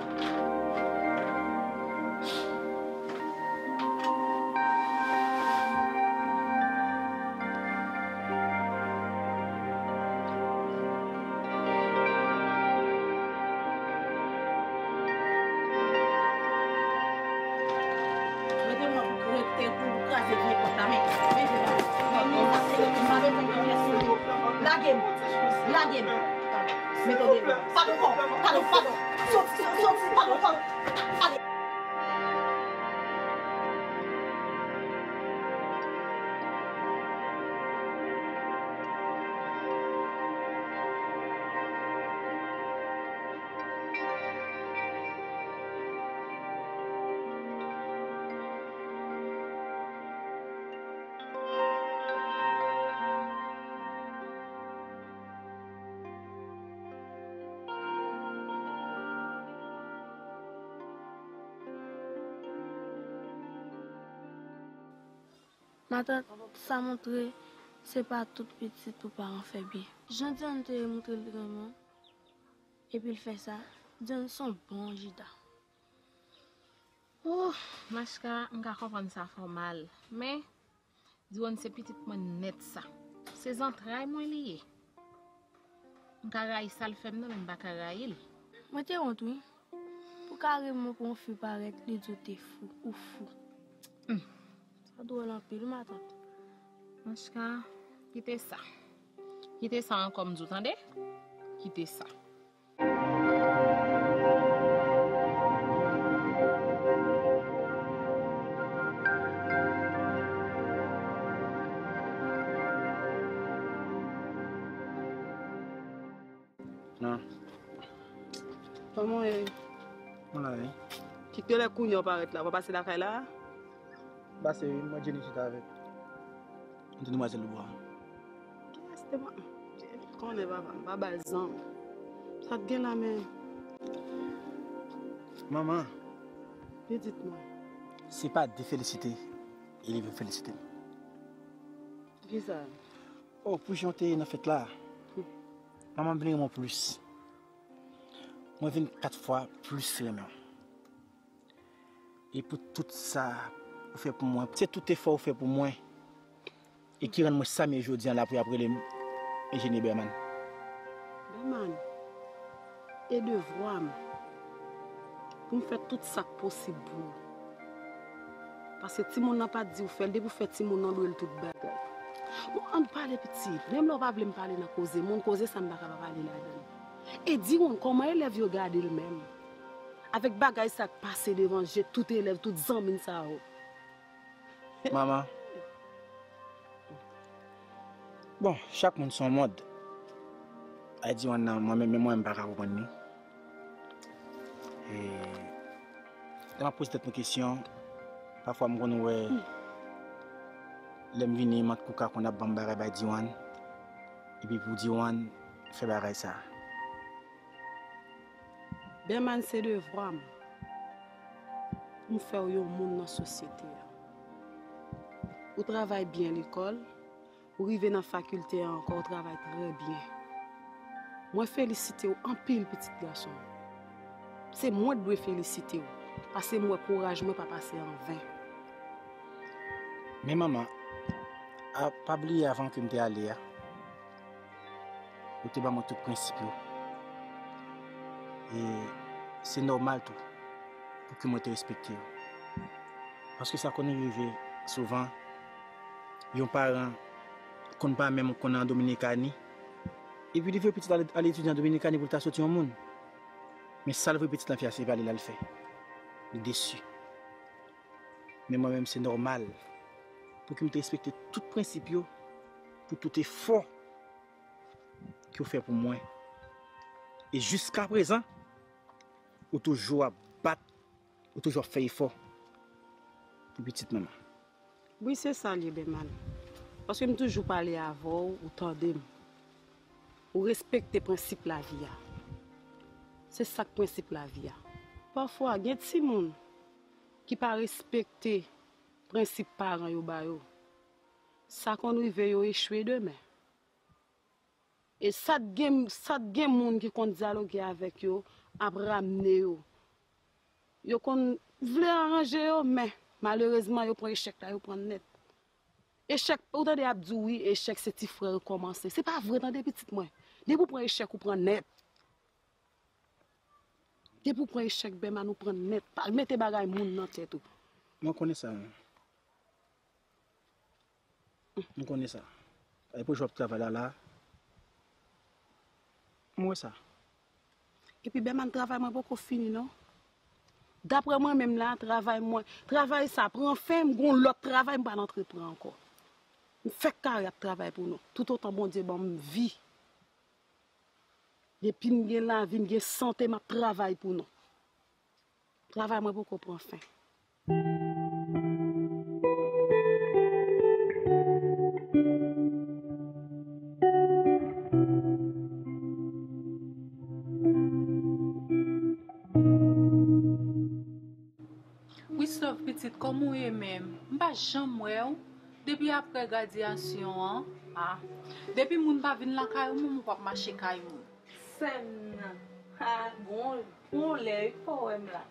Mete mwen pou korekte kou pou kraze vye pòt la, men, men je la. Lage m. Lage m. Mete w deyò. Padon, padon, padon. Soti, soti, padon, padon. Ale. Matant, sa montre se pa tout pitit pou paran fè byen. Jan Diwan te montre l renmen w, epi l fè sa, Diwan se yon bon jida. Oh, Machka, m ka konprann sa fè w mal. Men, Diwan se pitit mwen nèt sa. Se zantray mwen li ye. M ka rayi sa l fè m nan, men m pa ka rayi l. Mwen te wont wi. Pou ka renmen w pou yon fi parèt li di w te fou, ou fou. Sa dwòl anpil wi matant. Machka, kite sa. Kite sa ankò m di w tande. Kite sa. Non. Kòman w ye? Mwen la wi. Kite lè kounye a w parèt la, w pa pase lakay la a? Pase wi, mwen Jenny chita avèk yon ti demwazèl Lobwa. Kiyès te mwen? Jenny konnen papa m pa ba l zanmi. Sa k gen la menm? Manman. Pitit mwen. Se pa de felisite e li vin felisite m. Kisa? Oh, pou jan w te ye nan fèt la, manman m vin renmen w plis. Mwen vin kat fwa plis renmen w. E pou tout sa ou fè pou mwen, se tout efò ou fè pou mwen e ki rann mwen sa m ye jodi a la pou y ap rele m Enjenyè Bèman. Bèman, e devwa m pou m fè tout sa k posib pou ou. Paske timoun nan pa t di w fè l, depi w fè timoun nan dwe l tout bagay. Bon, ann pale pitit. Menm lè w pa vle m pale nan koze moun, koze sa m pa ka pa pale ladan l. E di w kòman elèv yo gade l menm. Avèk bagay sa k pase devan je tout elèv, tout zanmi l sa yo. Manman. Bon, chak moun se yon mond. Ay di wan nan mwen menm, mwen m pa ka konprann li. E lè m ap poze tèt mwen kesyon, pafwa m konn wè lè m vini, Mant Kouka konn ap ban m bagay bay Diwan, epi pou Diwan fè bagay sa. Bèman, se devwa m pou m fè w yon moun nan sosyete a. Ou travay byen lekòl, ou rive nan fakilte a ankò, ou travay trè byen. Mwen felisite w anpil, pitit gason m. Se mwen k dwe felisite w, paske m wè kouraj mwen pa pase an ven. Men manman, a, pa bliye avan ke m te ale a, ou te ban mwen tout prensip yo. E se nòmal tou pou ke mwen te respekte yo. Paske sa konn rive souvan, yon paran konn pa menm konn an Dominikani, epi li voye pitit al, al etidye an Dominikani pou l ta soti yon moun. Men sa l voye pitit lan fè a, se pa li l al fè. Li desi. Men mwen menm, se nòmal pou ke m te respekte tout prensip yo, pou tout efò ke w fè pou mwen. E jiska prezan, ou toujou ap bat, ou toujou ap fè efò pou pitit manman. Wi, se sa l ye, Bèman. Paske m toujou pale avè w, ou tande m. Ou respekte prensip lavi a. Se sa k prensip lavi a. Pafwa, gen timoun ki pa respekte prensip paran yo ba yo. Sa konn rive yo echwe demen. E sa t gen, sa t gen moun ki konn dyaloge avèk yo ap ramne yo. Yo konn vle aranje yo, men malerezman, yo pran echèk la, yo pran nèt. Echèk, ou tande y ap di w, wi, echèk se ti frè rekòmanse. Se pa vre, tande, pitit mwen. Depi w pran echèk, ou pran nèt. Depi w pran echèk, Bèman, ou pran nèt. Pa mete bagay moun nan tèt ou. Mwen konnen sa, wi. Mwen konnen sa. E pou jan w ap travay la, la, mwen wè sa. Epi, Bèman, travay mwen poko fini, non. Daprè mwen menm la, travay mwen, travay sa pran fen, m gon lòt travay m pral antreprann ankò. M fèk kare ap travay pou nou, toutotan Bondye ban m vi. Depi m gen lavi, m gen sante, m ap travay pou nou. Travay mwen poko pran fen. Wi, Sòf pitit, kòman w ye menm? M pa janm wè w depi apre gradyasyon an. A, depi moun pa vin lakay ou menm, ou p ap mache kay moun. Sè m nan. Ha, bon, bon lè wi, fò w wè m la.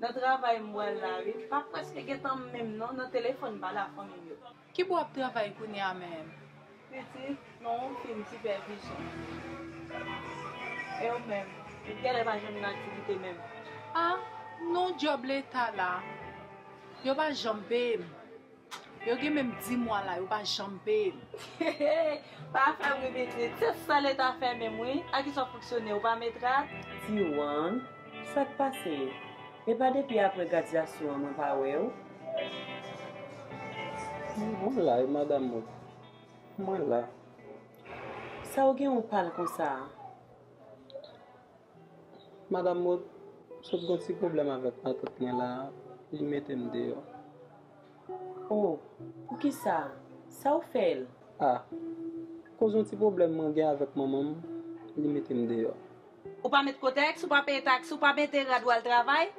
Nan travay m pral la wi. Pa prèske gentan menm non, nan telefòn m pale ak fanmi m yo. Ki bò w ap travay kounye a menm? Pitit, non, m fin sipèvizyon. E ou menm? Ou t genlè pa janm nan aktivite menm? A, non, djòb leta la, yo pa janm peye m. Yo gen menm di mwa la, yo pa janm peye m. Pa fè bri pitit, se sa leta fè menm wi. A kisa w fonksyone, ou pa met rad? Tiwan, sa k pase? E pa depi apre gradyasyon an mwen pa wè w? Mwen la wi, madanm Maud. Mwen la. Sa w gen w pal konsa a? Madanm Maud sot gen yon ti pwoblèm avèk matant mwen la, li mete m deyò. O, poukisa? Sa w fè l? A, koz yon ti pwoblèm mwen gen avèk manman m, li mete m deyò. Ou pa met kotèks, ou pa peye taks, ou pa mete rad w al travay?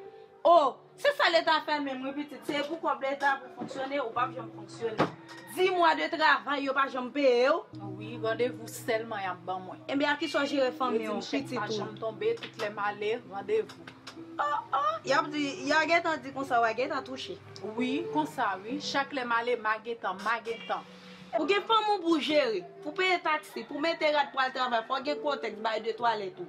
O, se sa leta fè menm wi pitit, se pou kòb leta pou fonksyone, ou p ap janm fonksyone. Di mwa de travay, yo pa janm peye w. Wi, randevou sèlman y ap ban mwen. Enben, a kisa w jere fanmi w, pitit ou? Yo di m chèk pa janm tonbe, tout lè m ale, randevou. O, o, y ap di, y a gentan di konsa, w a gentan touche. Wi, konsa wi, chak lè m ale, m a gentan, m a gentan. Ou gen fanmi w pou w jere, pou w peye taksi, pou w mete rad pou w al travay, fò w gen kotèks, bay de twalèt ou.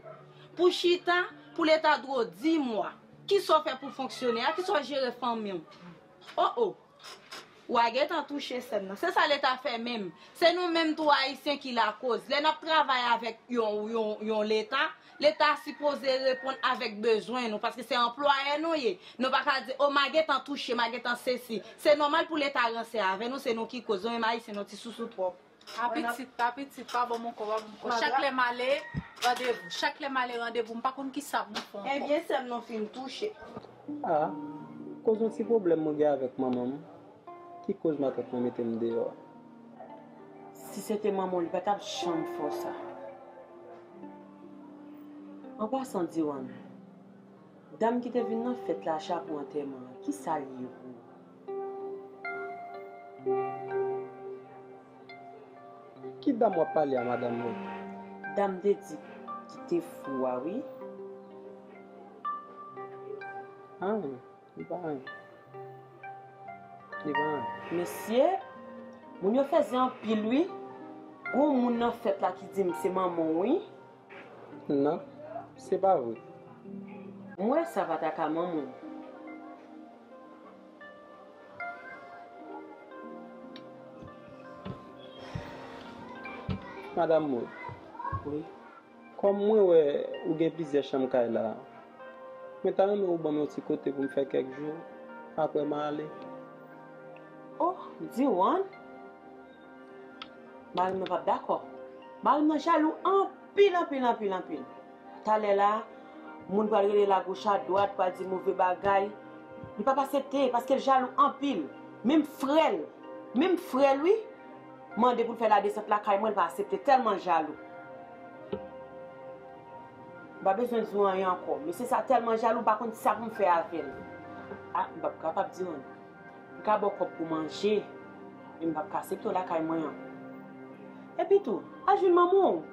Pou w chita, pou leta dwe w di mwa. Kisa w fè pou w fonksyone? A kisa w jere fanmi w? O, o. Wa gentan touche sè m nan. Se sa Leta fè menm. Se nou menm tou Ayisyen ki lakoz. Lè n ap travay avèk yon, yon, yon Leta, Leta sipoze reponn avèk bezwen nou, paske se anplwayè nou ye. Nou pa ka di, o, m a gentan touche, m a gentan sesi. Se nòmal pou Leta ranse avè nou, se nou ki koz. Nou menm Ayisyen, nou ti sousou twòp. Pa pitit, pa pitit, pa ban m ankò, pa ban m ankò. Chak lè m ale, randevou. Chak lè m ale, randevou. M pa konn kisa pou m fè ankò. Ebyen, sè m nan fin touche. A, koz yon ti pwoblèm mwen gen avèk manman m, ki koz matant mwen mete m deyò a. Si se te manman w, li pa t ap janm fè w sa. An pasan, Diwan, dam ki te vin nan fèt la, chapo antèman an, kisa l ye pou ou? Ki dam w ap pale a, madanm mwen? Dam te di ki te fou a, wi. Anyen, li pa anyen. Li pa anyen. Mesye, moun yo fè zen anpil, wi. Gon moun nan fèt la ki di m se manman w, wi. Non, se pa vre. M wè sa pa ta ka manman w. Madanm Maud, wi, kòm mwen wè ou gen plizyè chanm kay la, mwen ta renmen ou ban m yon ti kote pou m fè kèk jou, apre m a ale. Oh, Diwan, mari m nan p ap dakò. Mari m nan jalou anpil, anpil, anpil, anpil. Talè la, moun pral rele lagoch adwat, pral di move bagay. Li p ap aksepte, paske l jalou anpil. Menm frè l, menm frè l, wi, mande pou l fè ladesant lakay mwen, l pa aksepte, tèlman l jalou. M pa bezwen di w anyen ankò. Mesye sa tèlman jalou, m pa konn sa pou m fè avè l. A, m p ap kapab di w anyen. M ka ba w kòb pou manje, men m p ap ka aksepte w lakay mwen ankò. Epi tou, al jwenn manman w.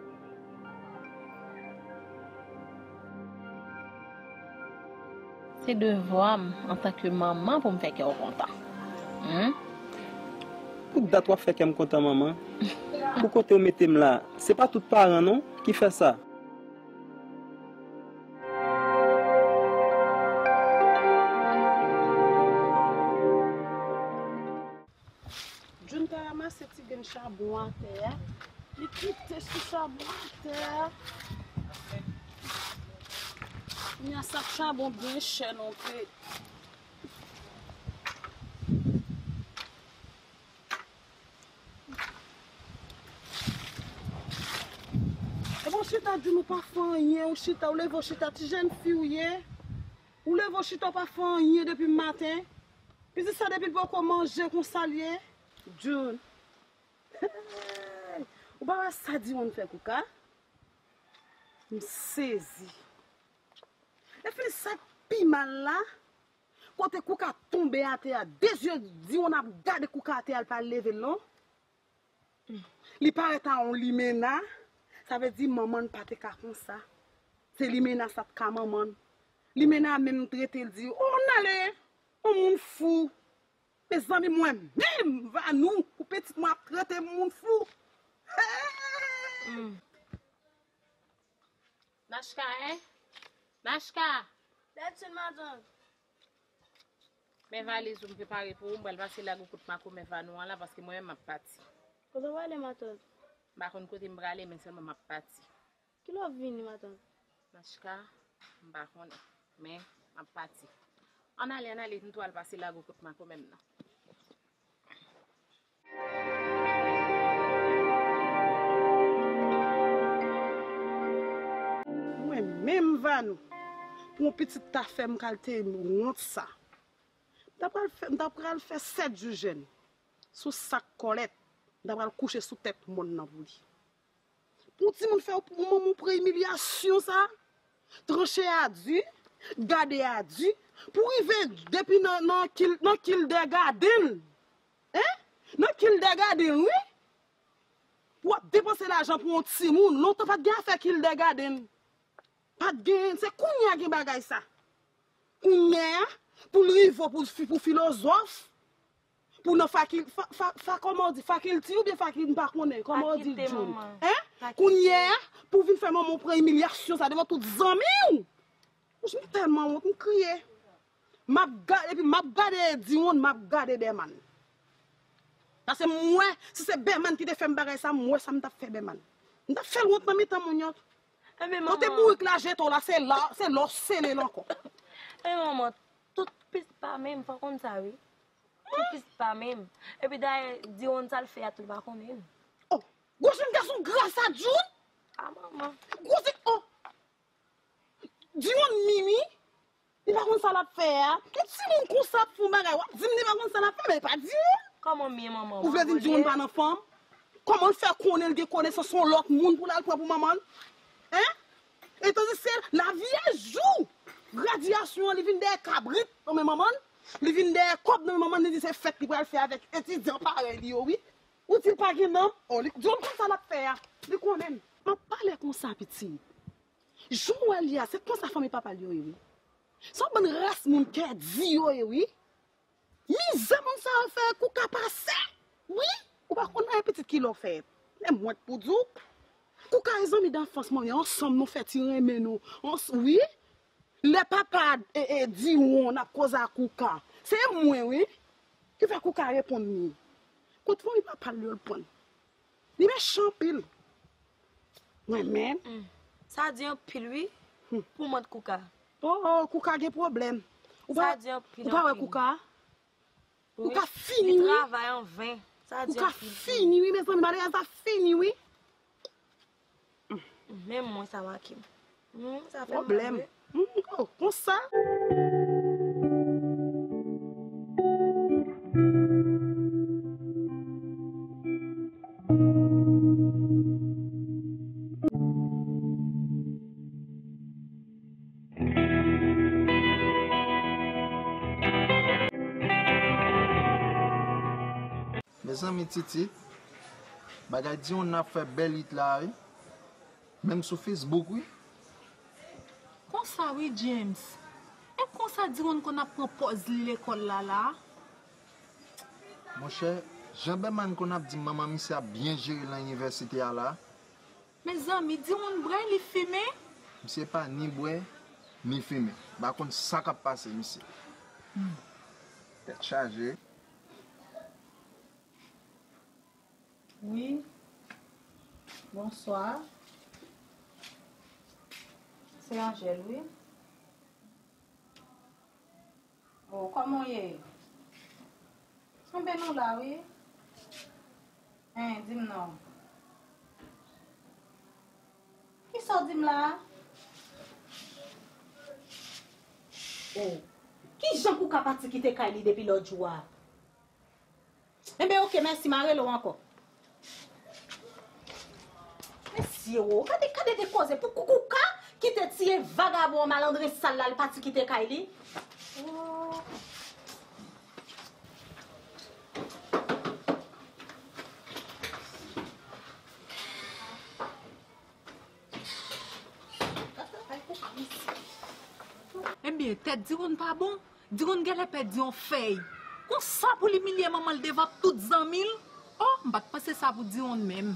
Se devwa m antanke manman pou m fè kè w kontan. Humm. Pou dat w ap fè kè m kontan, manman. Pou kote w mete m la, se pa tout paran non ki fè sa. June ta ranmase ti grenn chabon atè a, li kite sou chabon atè a. Kounye a sak chabon byen chè non pe. Epi w chita, June, ou pa fè anyen, ou chita, ou leve, w chita, ti jèn fi w ye. Ou leve, w chita, w pa fè anyen depi maten. Pitit sa depi l poko manje konsa l ye. June. Ou pa wè sa Diwan fè Kouka? M sezi. Lè fini sa k pi mal la, kote Kouka tonbe atè a, de zye Diwan ap gade Kouka atè a, l pa leve l non. Li parèt a yon limena, sa vle di manman l pa te ka konsa. Se limena sa t ka manman l. Limena menm trete l di, o, n ale, yon moun fou. Mezanmi, mwen menm, Vanou, pou pitit mwen ap trete m moun fou. Hey! Nachka, en? Nachka! Dètchil, matant. Men valiz ou m prepare pou ou, m pral pase lage w kot makomè Vanou an la, paske mwen menm m ap pati. Kote w prale, matant? M pa konn kote m prale, men sèlman m ap pati. Kilè w ap vini, matant? Nachka, m pa konnen, men m ap pati. Ann ale, ann ale, m tou al pase lage w kot makomè m nan. Mwen menm, Vanou, pou yon pitit ta fè m kalte wont sa. M ta pral fè, m ta pral fè sèt jou jèn sou sak kòlèt, m ta pral kouche sou tèt mòn nan pou li. Pou timoun fè w, pou manman w pran imilyasyon sa, tranche a di, gade a di, pou rive depi nan, nan kil, nan kindergarten. Hein? Nan kindergarten, wi. Pou w ap depanse lajan pou yon timoun. Lontan pa t gen afè kindergarten. Pa t gen, se kounye a gen bagay sa. Kounye a, pou l rive pou, pou filozòf, pou nan fakil, fa, fa, fa, kòman w di, fakilti oubyen fakil, m pa konnen, kòman w di, June? Hein? Kounye a, pou vin fè manman w pran imilyasyon sa devan tout zanmi w. Wouch, m tèlman wont, m kriye. M ap gade, epi m ap gade Diwan, m ap gade Dèman. Se mwen, si se Bèman ki te fè m bagay sa, mwen sa m t ap fè Bèman. M t ap fè l wont nan mitan moun yo. Kote bourik la jete w la, se la, se la w sele l ankò. Ebyen manman, tout pitit pa menm, fò w konn sa wi. Tout pitit pa menm. Epi dayè, Diwonn sa l fè a tou, l pa konnen. Oh, Gwojim gason grasa Jun. A manman. Gwojim, oh. Diwonn mi wi. Li pa konn sa l ap fè a. Yon timoun konsa ap fè yon bagay, w ap di m li pa konn sa l ap fè, men pa di w. Kòman m ye manman? Ou vle di m Diwonn pa nan fanm? Kòman l fè konnen l gen konesans yon lòt moun pou l al pran pou manman l? Hein? E tandis se la vyèj jou. Gradyasyon an, li vin dèyè kabrit nan men manman l. Li vin dèyè kòb nan men manman l, li di se fèt li pral fè avèk etidyan parèy li yo wi. Ou di l pa gen nanm? Oh, li, Diwonn konn sa l ap fè a. Li konnen. M ap pale konsa pitit. Jan w wè l ye a, se konsa fanmi papa l yo ye wi. Se yon bann ras moun kè di yo ye wi. Mizè moun sa yo fè Kouka pase. Wi, ou pa konn anyen pitit ki lè w fè. Men mwen pou di w. Kouka e zanmi danfans mwen, ansanm nou fè ti renmen nou. Ans, wi. Lè papa e, e Diwonn ap koze ak Kouka, se mwen wi ki fè Kouka reponn li. Kot fanmi papa l yo l pran. Li mechan anpil. Mwen menm. Hmm. Sa di anpil wi. Hmm. Pou mant Kouka. Oh, oh, Kouka gen pwoblèm. Ou pa, sa di anpil, ou pa wè anpil. Kouka? Wi. Kouka fini wi. Li travay anven. Sa di anpil. Kouka fini wi, mezanmi, malerèz la fini wi. Menm mwen sa make m. Hmm, sa fè m mal vre. Hmm, oh, konsa. Mezanmi Titi, bagay Diwonn nan ap fè bèl hit la wi. Menm sou Facebook wi. Konsa wi James. E konsa Diwonn konn ap pran pòz li lekòl la la? Monchè, jan Bèman konn ap di m manman misye ap byen jere nan inivèsite a la. Mezanmi, Diwonn bwè, li fimen? Misye pa ni bwè, ni fimen. M pa konn sa k ap pase misye. Hmm. Tèt chaje. Wi. Bonswa. Se Angèle, wi. Oh, kòman w ye? Enben, nou la, wi. Hein, di m non. Kisa w di m la a? Oh, kijan Kouka pati kite kay li depi lòt jou a? Enben, oke, mèsi, m a rele w ankò. Mesye wo, gade, gade de koze pou Kouka kite tiye vagabon an malandren sal la, l pati kite kay li. Oh. Ebyen, tèt Diwonn pa bon. Diwonn genlè pèdi yon fèy. Konsa pou l imilye manman l devan tout zanmi l. Oh, m pa t panse sa pou Diwonn menm.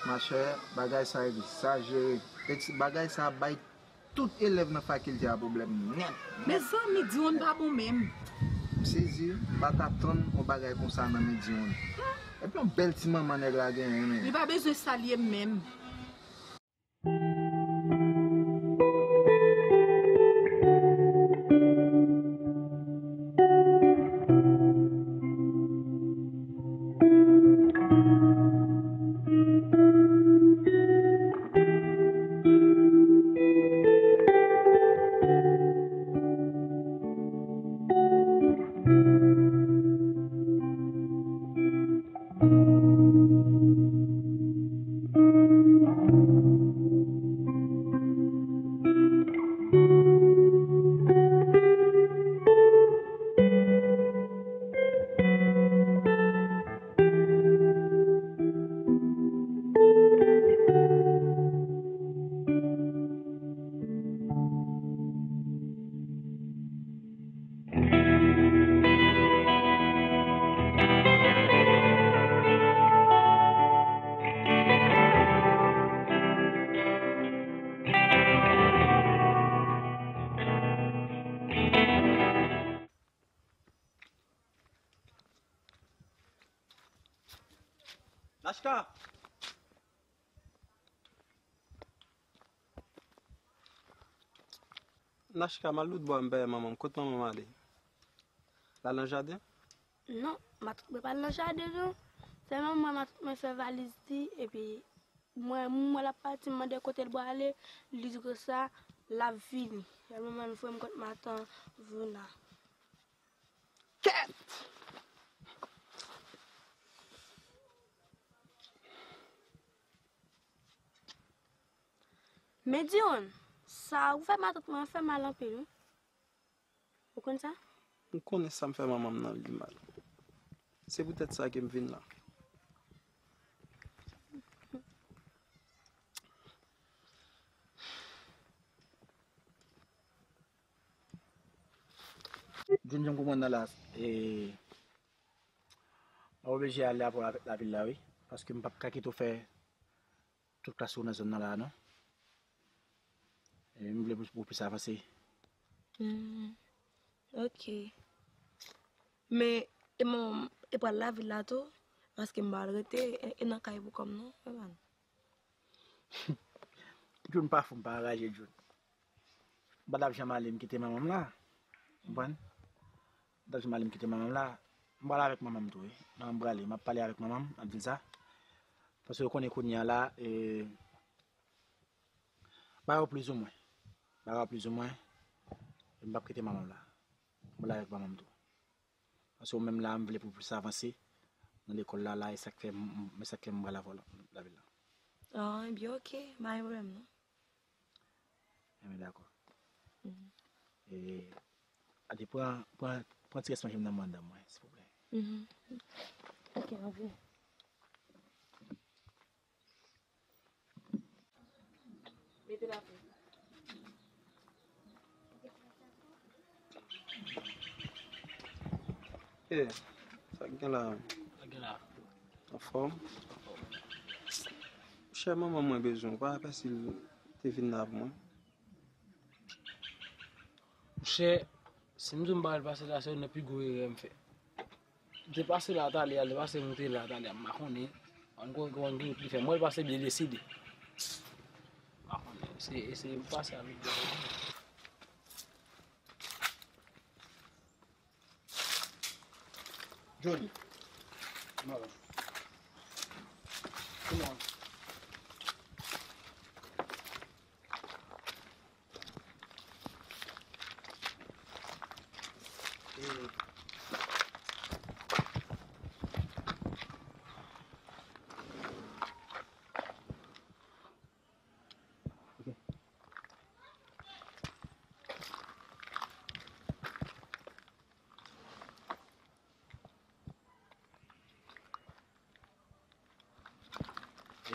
Machè, bagay sa egzajere. Eti, bagay sa bay tout elèv nan fakilte a pwoblèm nèt. Mezanmi, Diwonn pa bon menm. M sezi, m pa t atann yon bagay konsa nan men Diwonn. Epi yon bèl ti manman nèg la genyen, men. Li pa bezwen salye m menm. Nachka! Nachka, m al lout bò, m pèyè manman m. Kot manman m ale? L al nan jaden? Non, matant mwen pa al nan jaden, non. Sèlman m wè matant mwen fè valiz li, epi mwen, m wè l ap pati, m mande kote l prale, li di konsa, l ap vini. Sèlman mwen, m voye m kot matant Vouna. Kèt! Men Diwonn, sa ou fè matant mwen an fè mal anpil, wi. Ou konn sa? M konnen sa m fè manman m nan li mal. Se poutèt sa ke m vin la. Jun, jan m konprann nan la, e, m ap oblije ale avè w avèk lavil la, wi. Paske m p ap ka kite w fè tout klas ou nan zòn nan la a, non. E, m vle pou, pou plis avanse. Hmm, ok. Men, e manman m, e pral lavil la tou, paske m pa al rete, e, e nan kay pou kò m, non, e man. Jun pa fou, m pa anraje, Jun. M pa t ap janm ale m kite manman m la. Konprann? M pa t ap janm ale m kite manman m la. M pral avèk manman m tou, wi. Manman m prale. M ap pale avèk manman m, m ap di l sa. Paske w konnen kounye a la, e, bagay yo plizoumwen. Bagay yo plizoumwen. E m p ap kite manman m la. M pral avèk manman m tou. Paske ou menm la, m vle pou plis avanse nan lekòl la, la, e sa k fè m, m, e sa k fè m pral avè w la, lavil la. Ah, ebyen, ok, pa gen pwoblèm, non. Ebyen, dakò. Mhm. E, ale, pran, pran, pran ti rès manje m nan manda mwen, silvouplè. Mhm. Ok, m ap vini. Mete la pou. Eh, sa k gen la? Sa k gen la? Anfòm? Monchè, manman mwen bezwen w, pa fè si l te vin la pou mwen. Monchè, si m di w m pa wè l pase la, se youn nan pi gwo erè m fè. M te pase la talè a, li pase m te la talè a, m pa konnen. Ann gwo, gwo, gwo, li fè. M wè l pase byen deside. M pa konnen. Se, se m pase avèk byen. Jody. Come on. Come on.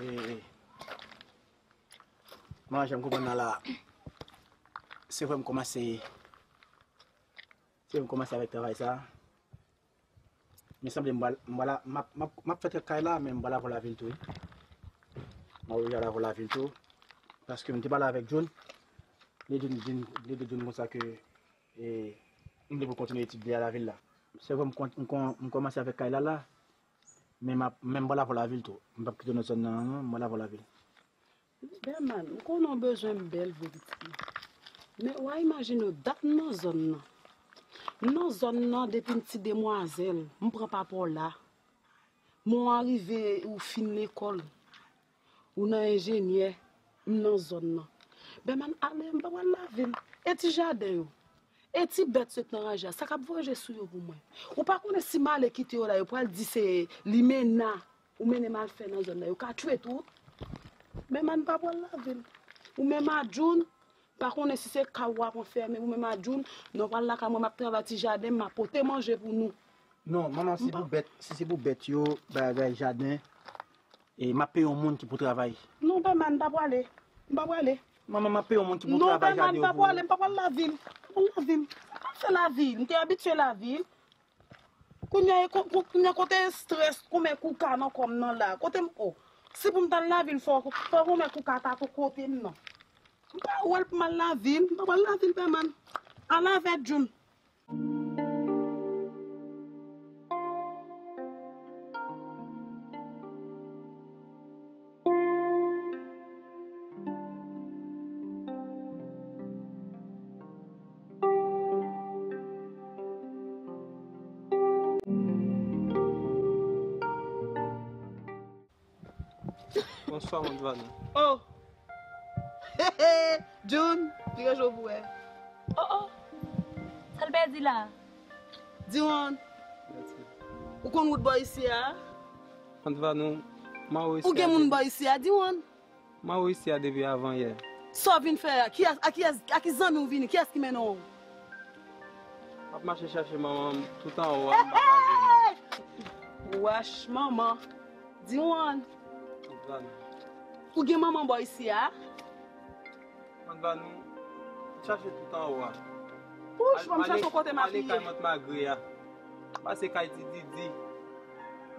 E, mwen, jan m konprann nan la, se vre m kòmanse, se vre m kòmanse avèk travay sa. Men sanble m pral, m pral, m ap, m ap, m ap fè trèt kay la, men m pral avè w lavil tou, wi. M ap oblije al avè w lavil tou. Paske m te pale avèk Jun. Li di, di, li di Jun konsa ke, e, m te pou kontinye etid li a lavil la. Se vre m kon-, m kon-, m kòmanse avèk kay la la. Men m ap, men m pral avè w lavil tou. M p ap kite w nan zòn nan, non, m pral avè w lavil. Bèman, m konnen w bezwen m bèl vre pitit mwen. Men w a imajine w dat m nan zòn nan. M nan zòn nan depi m ti demwazèl, m pran pa pa w la. Men w a rive ou fin lekòl. Ou nan enjenyè, m nan zòn nan. Bèman ale, m pa pral lavil. E ti jaden yo? E ti bèt yo k nan ranje a, sa k ap vanje sou yo pou mwen? Ou pa konnen si m ale kite yo la, yo pral di se limena ou mennen m al fè nan zòn nan, yo ka tchwe tou. Men man pa pral lavil. Ou menm a Jun, pa konnen si se kay w ap anfèmen, ou menm a Jun, non pral lakay mwen, m ap travay ti jaden, m ap pote manje pou nou. Non, manman, si pou bèt, si se pou bèt yo, bagay jaden, e m ap peye yon moun ki pou travay. Non, Bèman, m pa prale. M pa prale. Manman, m ap peye yon moun ki pou travay jaden yo pou ou. Non, Bèman, m pa prale, m pa pral lavil. M pa pral lavil. M pa fè lavil. M te abitye lavil. Kounye a, ko-, ko-, kounye a, kote estrès, konbyen kouka nan kò m nan la? Kote m, o, si pou m t al lavil, fò, fò konbyen kouka ta tou kote m nan. M pa wè l pou m al lavil, m pa pral lavil, Bèman. Al avè Jun. Bonswa, Mont Vanou. Oh! Jun, vire je w pou wè. Oh, oh! Sa l pèdi la? Diwonn, ou konn wout bò isi a? Mont Vanou, m a w isi a. Ou gen moun bò isi a, Diwonn? M a w isi a depi avan yè. Sa w vin fè a? Ki a, a ki, a ki zanmi w vini? Kiyès ki mennen w? M ap mache chache manman m tout anwo a, m pa ka jwenn li. Wach manman. Diwonn. Mont Vanou. Ou gen manman bò isi a? Mont Vanou, m chache tout anwo a. Wouch, m chache kote m ap ye. Ale kay Mont Magre a. Pase kay Ti Didi.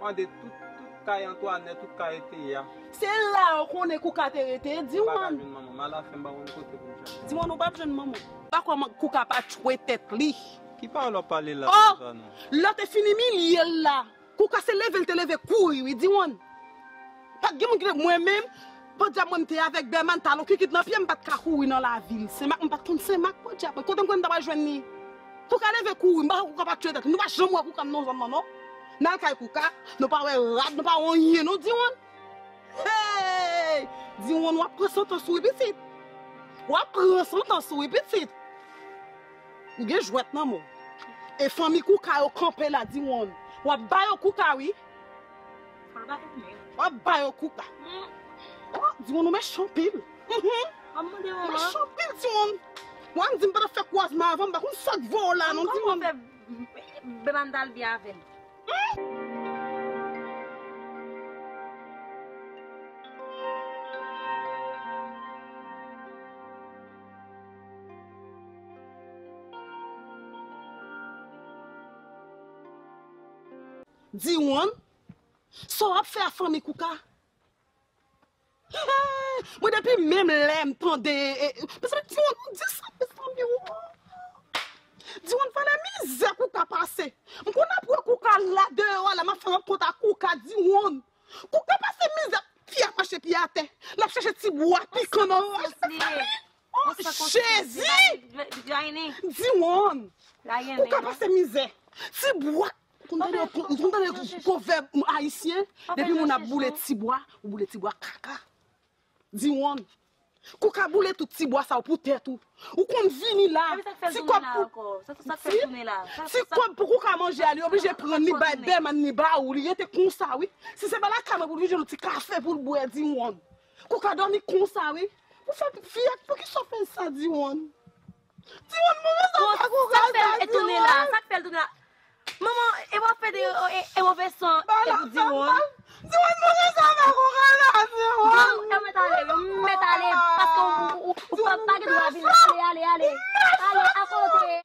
Mande tout, tout kay Antwanèt, tout kay Eteya. Se la yo konnen Kouka te rete, Diwonn. M pa ka jwenn manman m. Alafen, m pa konn kote pou m chache. Diwonn, ou p ap jwenn manman w. Pa kwè Kouka pa tchwe tèt li. Ki pawòl w ap pale la, Mont Vanou? Lè w te fin imilye l la, Kouka se leve l te leve kouri, wi, Diwonn. Pa t gen moun ki te, mwen menm, podyab mwen m te avèk Bèman, talon kikit nan pye m, m pa t ka kouri nan lavil Senmak, m pa t konn Senmak, podyab mwen. Kote m kwè m ta pral jwenn li? Kouka leve kouri, m pa kwè Kouka pa tchwe tèt li. Nou pa janm wè Kouka nan zòn nan, non. N al kay Kouka, nou pa wè rad, nou pa wè anyen, non, Diwonn. Hey! Diwonn, w ap pran santans ou, wi, pitit. W ap pran santans ou, wi, pitit. Ou gen jwèt nan men w. E fanmi Kouka yo kanpe la, Diwonn. W ap ba yo Kouka, wi. W ap ba yo Kouka. Oh, Diwonn, ou mechan anpil. Mhm. Mechan anpil, Diwonn. W ap di m pa t ap fè kwazman avan, m pa konn sa k voye w la, non, Diwonn. Kòman w fè Bèman t al byen avè l? Diwonn, sa w ap fè a fanmi Kouka? Mwen depi menm lè m tande, e, e, mezanmi, Diwonn, di sa, mezanmi, o. Diwonn, valè mizè Kouka pase. M konn ap wè Kouka la deyò a, la m ap fè rankont ak Kouka, Diwonn. Kouka pase mizè, fi a mache pye atè. L ap chache ti bwa pikan nan rach. Oh, Jezi! Diwonn! Kouka pase mizè. Ti bwa. Ou konn tande, ou konn tande pwovèb ayisyen, depi moun ap boule ti bwa, ou boule ti bwa kaka. Diwonn. Kouka boule tout ti bwa sa yo pou tèt ou. Ou konn vini la, ti kòb pou, ti kòb pou Kouka manje a, li oblije pran, li bay Bèman, li ba ou, li rete konsa, wi. Si se pa lakay mwen pou l vin jwenn yon ti kafe pou l bwè, Diwonn. Kouka dòmi konsa, wi. Pou fè fi a, poukisa w fè sa, Diwonn? Diwonn, move sa pa Kouka sa, Diwonn. Sa k fè l tounen la? Manman, e w ap fè de, e, e move san, e pou Diwonn. Diwonn, move sa pa Kouka sa, Diwonn. Ou mèt ale, ou mèt ale, paske ou, ou, ou pa, pa gen dwa vin la. Ale, ale, ale. Ale, akote.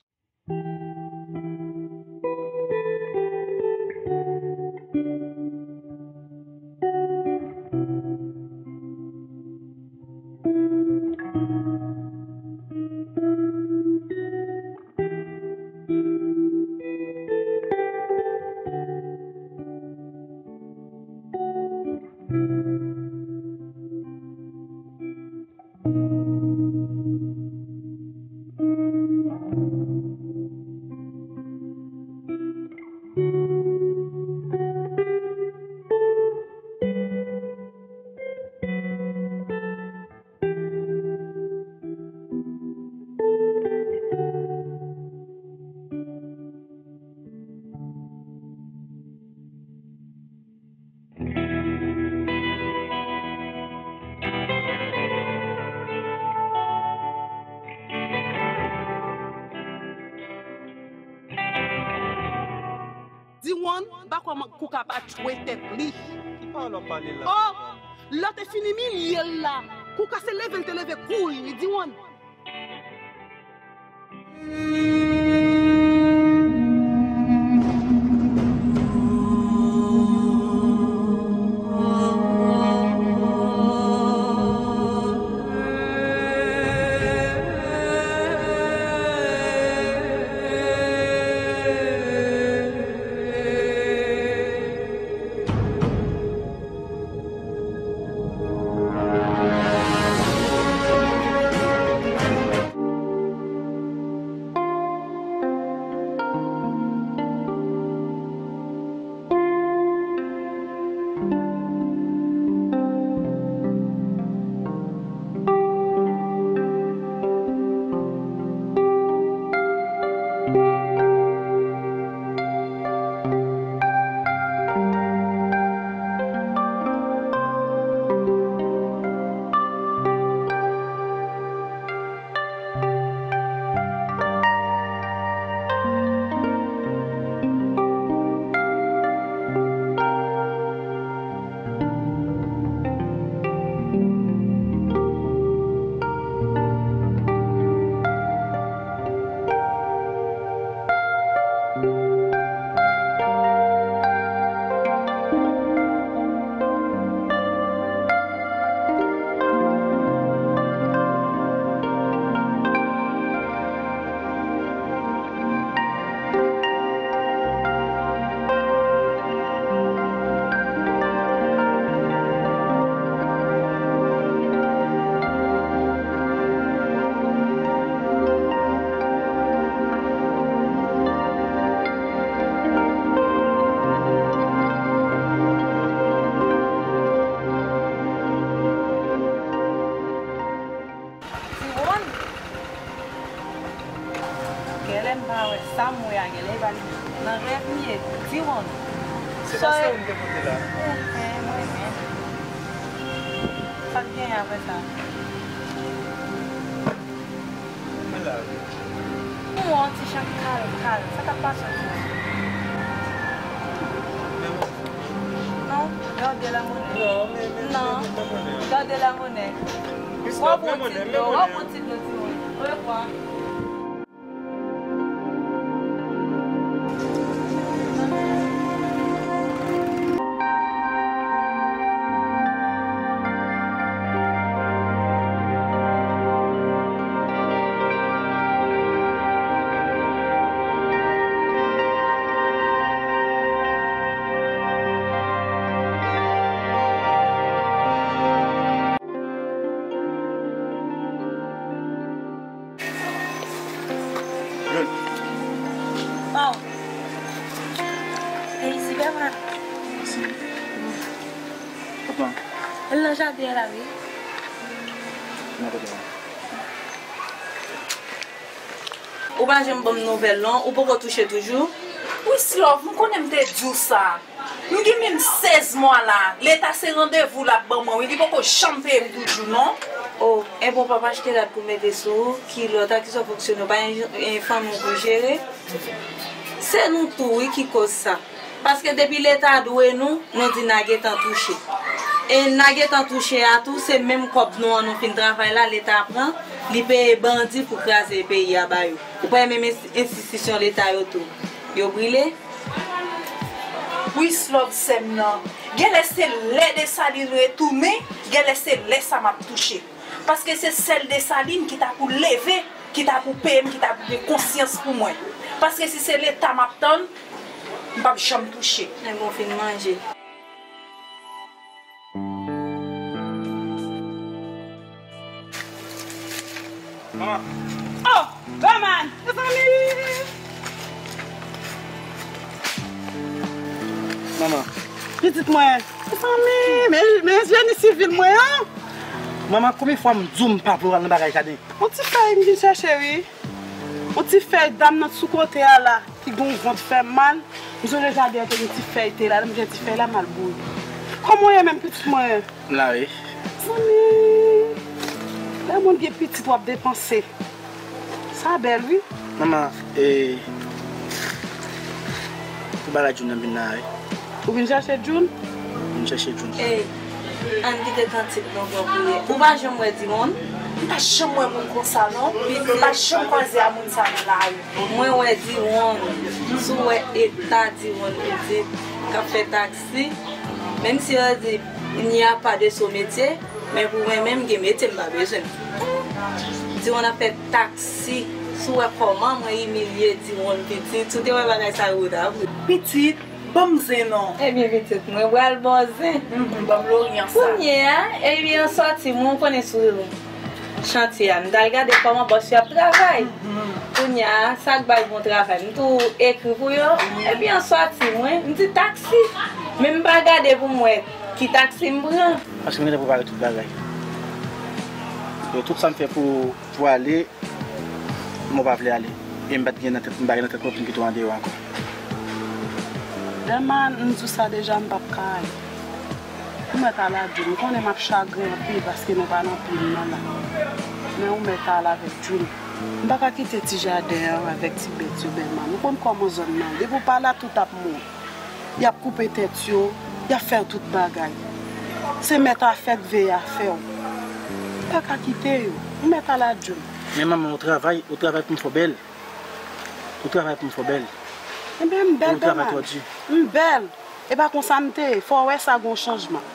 Diwonn, m pa kwè Kouka pa tchwe tèt li. Ki pawòl w ap pale la? Oh, lè w te fin imilye l la, Kouka se leve l te leve kouri, wi, Diwonn. Lè m pa wè sa m wè a genlè e pa li menm. Nan rèv m ye, di w an. Se pa sa m te pote la. Enhen, mwen menm. Sa k genyen apre sa? Mwen la wi. Mwen wè yon ti jan kalm, kalm. Sa k ap pase w di mwen? Non, gade la monnaie. Non, men, men, non, men, men, men, men. Gade la monnaie. Wap yon ti dlo, wap yon ti dlo, ti mwen. Orevwa. Oh. Hey, Sibèman. Mèsi. Kòman? L nan jaden an la, wi. Nan kote la? Ou pa janm ban m nouvèl, non? Ou poko touche toujou? Wi, Slove, m konnen m te di w sa. M gen menm sèz mwa la. Leta se randevou l ap ban mwen, wi. Li poko janm peye m toujou, non. Oh, enben w p ap achte rad pou mete sou ou? Kilòt a, kisa w fonksyone? Ou pa gen, gen fanmi w pou jere? Se nou tou, wi, ki koz sa. Paske depi Leta dwe nou, nou di n a gentan touche. E n a gentan touche a tou, se menm kòb nou an nou fin travay la, Leta pran, li peye bandi pou kraze peyi a ba yo. Ou pa wè menm ensti-, enstitisyon Leta yo tou, yo brile? Wi, Slove, sè m nan. Genlè se lè Desalin retounen, genlè se lè sa m ap touche. Paske se sèl Desalin ki ta pou leve, ki ta pou peye m, ki ta pou gen konsyans pou mwen. Paske si se Leta m ap tann, m p ap janm touche. Enben w fin manje. Manman. Oh, Roman, mezanmi! Manman. Pitit mwen. Mezanmi, men, men jeni sivil mwen an. Manman, konbyen fwa m di w m pa vle w al nan bagay jaden? Yon ti fèy m vin chèche, wi. Yon ti fèy dam nan sou kote a la, ki gen yon vant fè m mal. M sonje jaden an te gen ti fèy te la, m jwenn ti fèy la m al bouyi. Kòman w ye menm pitit mwen? M la wi. Zanmi, lè moun gen pitit w ap depanse. Sa bèl wi. Manman, e, pou bagay June nan vin la wi. Ou vin chache June? Vin chache June. Ey, ann kite kantik nou pran priye. Ou pa janm wè Diwonn? M pa janm wè moun konsa non. M pa janm kwaze a moun sa nan lari. Mwen wè Diwonn. Si w wè eta Diwonn pitit k ap fè taksi, menm si yo di il n'y a pas de sot métier, men pou mwen menm gen metye m pa bezwen. Diwonn ap fè taksi. Si w wè kòman mwen imilye Diwonn pitit, si w te wè bagay sa yo ta vre. Pitit, ban m zen non. Ebyen pitit, mwen pral ba w zen. Mhm, ban m loryan sa. Kounye a, ebyen sòti mwen, ou konnen sou chantye a, m t al gade kòman bòs yo ap travay. Mhm. Kounye a, sa k bay bon travay, m tou ekri pou yo. Mhm. Ebyen sòti mwen, m di taksi. Men m pa gade pou m wè ki taksi m pran. Paske m gentan prepare tout bagay. Yo, tout sa m fè pou, pou ale, mwen pa vle ale. E m pa t gen nan tèt, m pa gen nan tèt mwen pou m kite w andeyò ankò. Dèman, m di w sa deja, m p ap ka ale. Ou mèt al a June. M konnen m ap chagren anpil paske nou pa nan plim nan la. Men ou mèt al avèk June. M pa ka kite ti jaden an avèk ti bèt yo, Dèman. Ou konn kòman zòn nan ye. Depi w pa la, tout ap mouri. Y ap koupe tèt yo, y ap fè tout bagay. Se mèt afè k veye afè w. M pa ka kite yo. Ou mèt al a June. Men manman, ou travay, ou travay pou m fè w bèl. Ou travay pou m fè w bèl. Ebyen, m bèl, Dèman. Ou travay twò di. M bèl. E pa konsa m te ye. Fò w wè sa gon chanjman.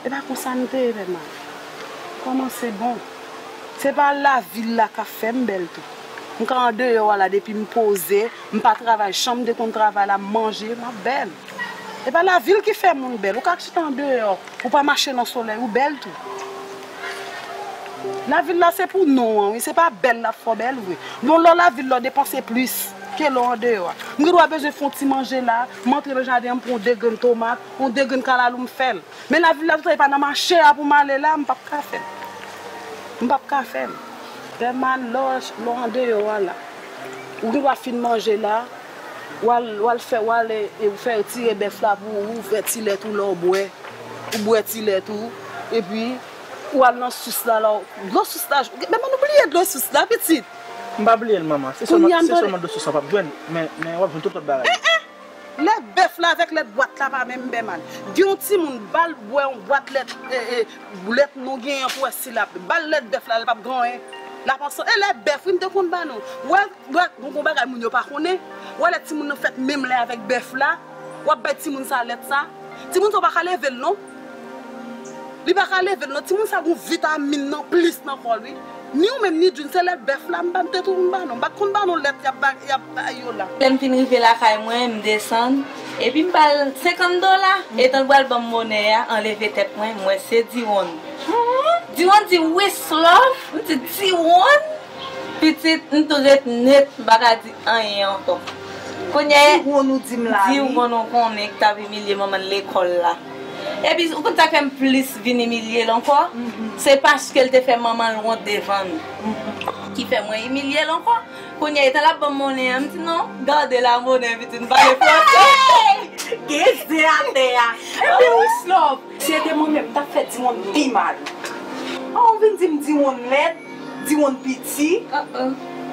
E pa konsa m te ye, Dèman. Kòmanse bon. Se pa lavil la k ap fè m bèl tou. M ka andeyò a la depi m poze, m pa travay, jan m te konn travay la, m manje, m ap bèl. E pa lavil ki fè moun bèl. Ou ka chita andeyò, ou pa mache nan solèy, ou bèl tou. Lavil la se pou non an, wi, se pa bèl l ap fè w bèl vre. Bon, lè w lavil la, w depanse plis ke lè w andeyò a. M gen dwa bezwen fè yon ti manje la, m antre nan jaden an, m pran yon de grenn tomat, yon de grenn kalalou, m fè l. Men lavil la, toutan e pa nan mache a pou m ale la, m p ap ka fè l. M p ap ka fè l. Dèman, lè w, lè w andeyò a la. Ou gen dwa fin manje la, w al, w al fè, w al, e, e, fè retire bèf la pou ou, ou fè ti lèt ou la, ou bwè, ou bwè ti lèt ou, epi ou al nan sous la, la, dlo sous la, men, men nou bliye dlo sous la, pitit. M pa bliye l, manman. Se sèlman, se sèlman dlo sous la w p ap jwenn, men, men w ap jwenn tout lòt bagay. Lèt bèf la avèk lèt bwat la pa menm bèman. Gen yon timoun, ba l bwè yon bwat lèt, e, e, lèt nou genyen pou wè si l ap, ba l lèt bèf la, l p ap gen anyen. L ap ansanm, e lèt bèf, wi, m te konn ba nou. Wè, wè, gon, gon bagay moun yo pa konnen. Wè lè timoun nan fèt menm lè avèk bèf la, w ap bay timoun sa lèt sa. Timoun sa w pa ka leve l non. Li pa ka leve l non. Timoun sa gon vitamin nan plis nan kò l wi. Ni ou menm ni June, se lèt bèf la m pa m te tou m ba nou. M pa t konn ba nou lèt y ap ba, y ap ba yo la. Lè m fin rive lakay mwen, m desann. Epi m ba l senkant dola. Etan l pral ban m monè a, an leve tèt mwen, m wè se Diwonn. Diwonn di, "Wi, Slove." M di, "Diwonn?" Pitit, m tou ret nèt, m pa ka di anyen ankò. Kounye a, Diwonn ou di m la, wi. Diwonn ou konnen ki t ap imilye manman l lekòl la. Epi, ou konn sa k fè m plis vin imilye l ankò? Se paske l te fè manman l wont devan nou. Ki fè mwen imilye l ankò. Kounye a, etan l ap ban m monè an, m di, "Non, gade la monè, pitit, m pale franse." Gen zen atè a. Epi, wi, Slove, si se te mwen menm, m t ap fè Diwonn pi mal. An, ou vin di m Diwonn lèd, Diwonn piti.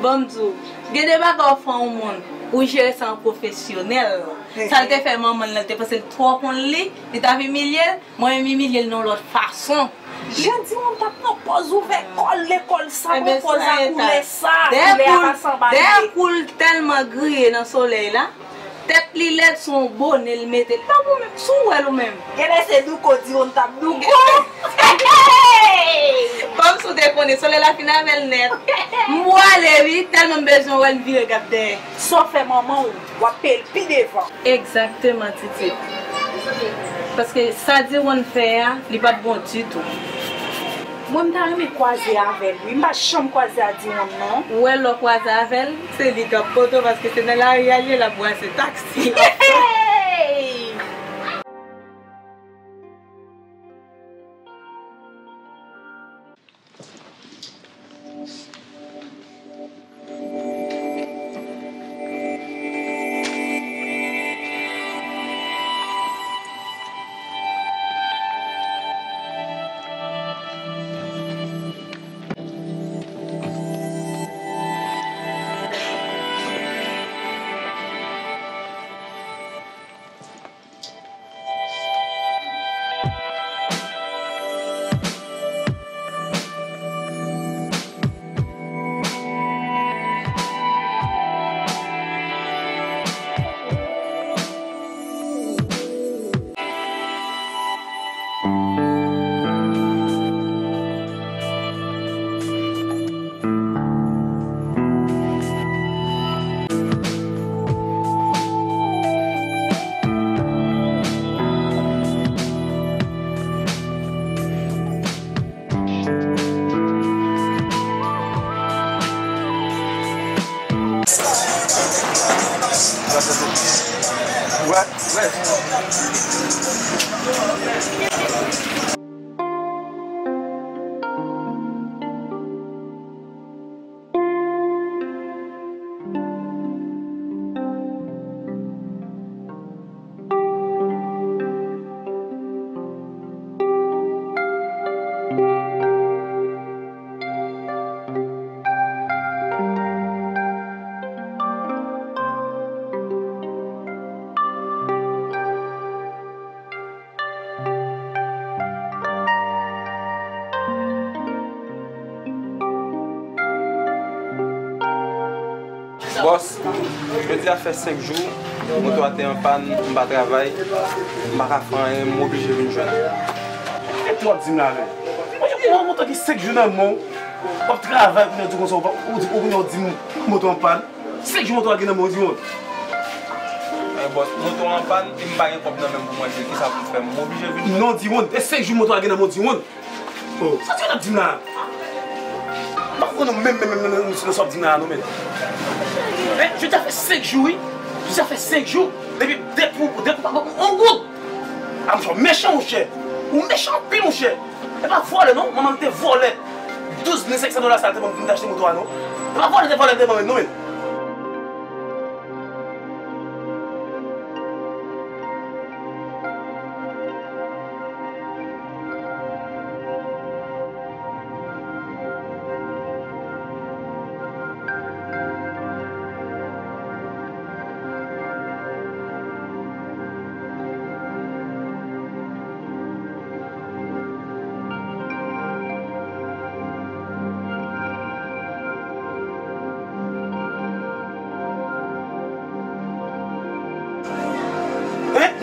Ban m di w, gen de bagay w fè yon moun, ou jere sa an pwofesyonèl. Sa l te fè manman l lan, l te panse l twò konn li, li t ap imilye l, mwen menm imilye l nan yon lòt fason. Jan Diwonn t ap pran pòz ouvè kò l lekòl sa, pran pòz a koulè sa, koulè a pa sanba li. Dèyè kou l tèlman griye nan solèy la, tèt li lèd, se yon bonè l mete. Li pa bon menm, si w wè l ou menm. Genlè se douko Diwonn t ap douko. Kòmsi w te konnen, solèy la fin avè l nèt. M pwale wi, tèlman m bezwen wè l, m vire gad dèyè. Sa w fè manman w, w ap peye l pi devan. Egzakteman, Titi. Paske sa Diwonn fè a, li pa t bon ditou. Mwen, m ta renmen kwaze avè l, wi. M pa janm kwaze a Diwonn, non. Ou wè, lè w kwaze avè l, se li k ap pote w, paske se nan lari a l ye, l ap brase taksi. Hey! Bòs, jodi a fè senk jou, moto a te an pàn, m pa travay, m pa ka fè anyen, m oblije vin jwenn ou. E pou w ap di m la menm? Mwen, mwen, moto gen senk jou nan men w, w ap travay, kounye a w di konsa, ou pa, ou di, ou kounye a w di m moto an pàn. Senk jou moto a gen nan men w, Diwonn. Men bòs, moto an pàn, e m pa gen kòb nan men m pou m regle, kisa pou m fè? M oblije vin jwenn ou. Non, Diwonn, e senk jou moto a gen nan men w, Diwonn. Oh, sa ti yo t ap di m la a? M pa konprann ou menm, menm, menm, menm, menm, menm, sa w ap di m la a, non, menm. Men, jodi a fè senk jou, wi. Jodi a fè senk jou. Depi, depi, depi w pa ban m yon goud. A, monchè, w mechan, monchè. Ou mechan anpil, monchè. E pa vòlè, non. Manman m te vòlè douz mil senk san dola sa l te ban m pou m te achte moto a, non. E pa vòlè, te vòlè, te ban m, non, menm.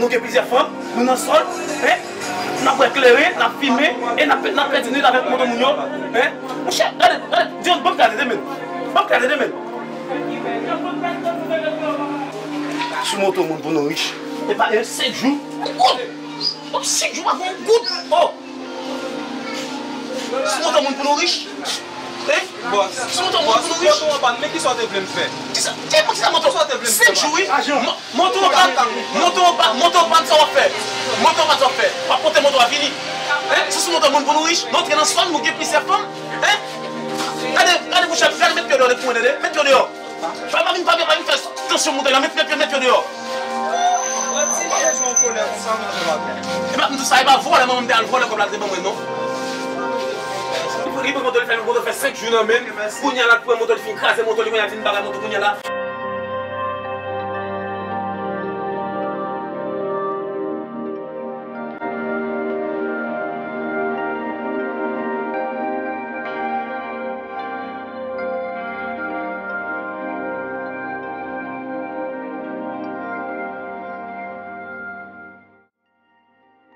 Nou gen plizyè fanm, nou nan sòl, en? N ap bwè kleren, n ap fimen, e n ap, n ap pèdi nwit avèk moto moun yo, en? Monchè, gade, gade, Dion, ban m gade de men. Ban m gade de men. Sou moto moun pou nou rich. E pa, e, senk jou. Yon goud. Yon senk jou pa gon goud. Oh! Sou moto moun pou nou rich. Eh? Bòs. Sou moto moun pou nou rich. Moto an pann, men kisa w te vle m fè? Kisa, kisa moto? Kisa w te vle m fè? Senk jou, wi. Mo-, moto an pann, moto an pann, moto an pann, sa w ap fè? Moto an pann, sa w ap fè? W ap pote moto a vini. Eh? Se sou moto moun pou nou rich. Nou antre nan sòl, nou gen plizyè fanm. Eh? Gade, gade, monchè, gade, met pye deyò pou mwen, tande. Met pye deyò. Pa, pa vin, pa vin, pa vin fè tansyon monte la, met, met, met yo deyò. Ou pa bezwen kolè konsa, monchè, pa vle. E pa m di sa, e pa vòlè, manman m te al vòlè kòb la, te ban mwen, non. Li pran moto, li fè, moto fè senk jou nan men l. Kounye a la, l pran moto, li fin kraze moto, li kounye a vin bagay moto, kounye a la.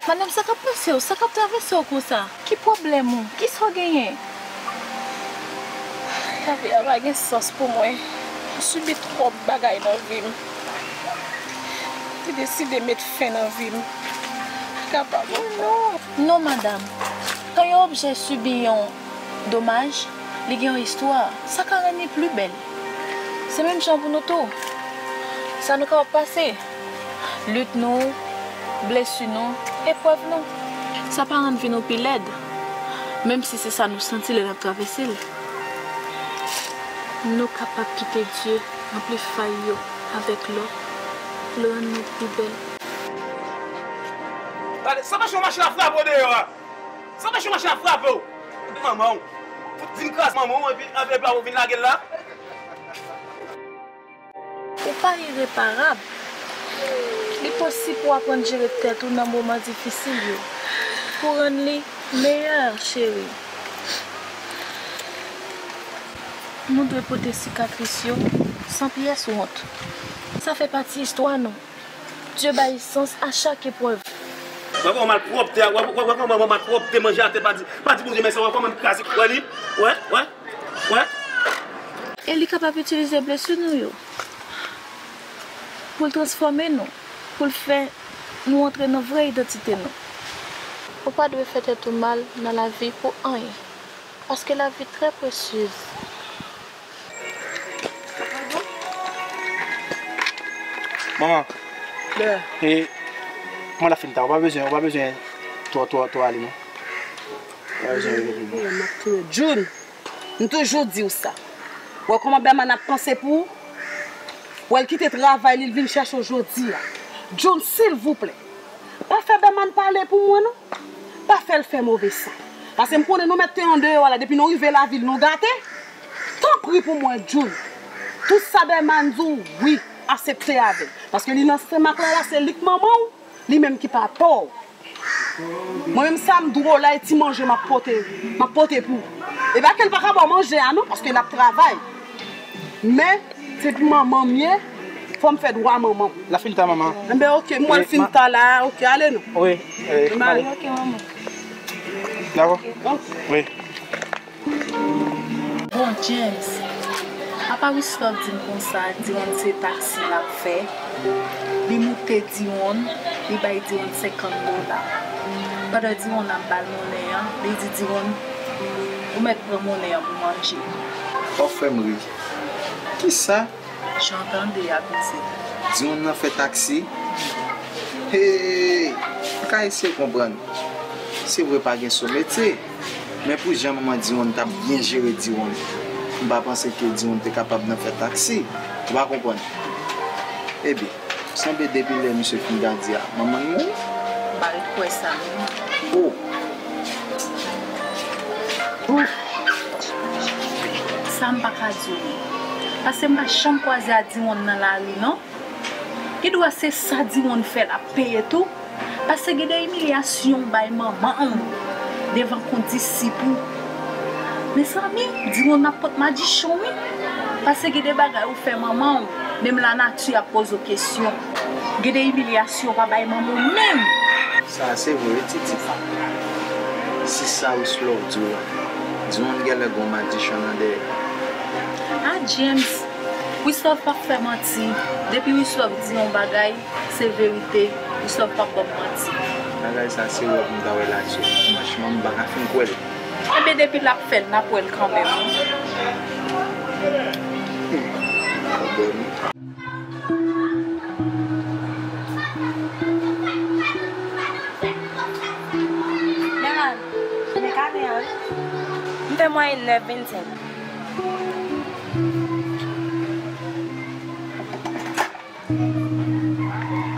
Madanm, sa k ap pase w? Sa k ap travèse w konsa? Ki pwoblèm ou? Kisa w genyen? Lavi a pa gen sans pou mwen. M sibi twòp bagay nan vi m. Te deside met fen nan vi m. Pa kapab ankò. Non, non, madanm. Kan yon objè sibi yon domaj, li gen yon istwa. Sa ka rann li pli bèl. Se menm jan pou nou tou. Sa nou kapab pase. Lit nou, blesi nou, eprèv nou. Sa pa rann vi nou pi lèd. Menm si se sa nou santi lè n ap travèse l. Nou kapab kite Dye ranpli fay yo avèk lò pou l rann nou pi bèl. Gade, sa pa yon machin ap frape w deyò a. Sa pa yon machin ap frape w. Manman w. Fout vin kraze manman w epi, epi la ou vin lage l la. Ou pa ireparab. Li posib pou w aprann jere tèt ou nan moman difisil yo, pou rann li meyè, cheri. Nou dwe pote sikatris yo san pyès wont. Sa fè pati istwa nou. Dye bay sans a chak eprèv. Wè kòman malpwòpte a, wè, wè, wè kòman malpwòpte manje atè, pa di, pa di Bondye mèsi, wè kòman l kraze, wè li, wè, wè, wè. E li kapab itilize blesi nou yo pou l transfòme nou, pou l fè nou antre nan vrè idantite nou. Ou pa dwe fè tèt ou mal nan lavi pou anyen, paske lavi trè presyez. Manman, e, kòman l ap fin ta? Ou pa bezwen, ou pa bezwen twò, twò, twò ale, non. Ou pa bezwen ale, non. June, m toujou di w sa. Wè kòman Bèman ap panse pou ou? Wè l kite travay li, l vin chèche w jodi a. June, silvouplè, pa fè Bèman pale pou mwen, non. Pa fè l fè move san. Paske m konnen nou mèt te andeyò a la, depi nou rive lavil, nou gate. Tanpri pou mwen, June. Tout sa Bèman di w, wi, asepte avè l. Paske li nan senmak la, la, se li k manman w, li menm ki papa w. Mwen menm sa m dwòl la, e ti manje m ap pote, m ap pote pou ou. E pa ke l pa ka ba w manje a non, paske l ap travay. Men, se pou manman m ye, fò m fè dwa manman m. L ap fin ta, manman. Enben, oke, m wè l fin ta la, oke, ale non. Wi, wi. Enben, ale. Oke, manman. Dakò? Wi. Bon, James, apa Wisflòv di m konsa, Diwonn se taksi l ap fè. Li moute Diwonn, li bay Diwonn senkant dola. Pandan Diwonn ap ba l monnen an, li di Diwonn, ou mèt pran monnen an pou manje. W ap fè m ri. Kisa? Jan w tande a, piti. Diwonn nan fè taksi? Hey! M ka eseye konprann. Se vre pa gen sou metye, men pou jan manman Diwonn t ap byen jere Diwonn, m pa panse ke Diwonn te kapab nan fè taksi. Ou pa konprann? Ebyen, sanble depi lè misye fin gade a, manman l mouri? M pa ret kwè sa, non. Oh! Ouf! Sa m pa ka di w, non. Paske m pa janm kwaze a Diwonn nan lari, non. Pi dwa se sa Diwonn fè l ap peye tou. Paske gen de imilyasyon w bay manman w devan kondisip ou. Mezanmi, Diwonn ap pot madichon wi. Paske gen de bagay ou fè manman w, menm lanati ap poze w kesyon. Gen de imilyasyon w pa bay manman w menm. Sa a se vre wi, Titi. Si sa Wislove di w la, di w genlè gen yon madichon nan dèyè. Ah, James, Wislove p ap fè manti. Depi Wislove di yon bagay, se verite. Wislove p ap ban m manti. Bagay sa se wòl m ta wè ladan. Franchman, m pa ka fin kwè l. Enben, depi l ap fè l, n ap wè l kanmenm. Hmm. Mèman, men kafe an wi. M fè mwayèn nèf vennsenk.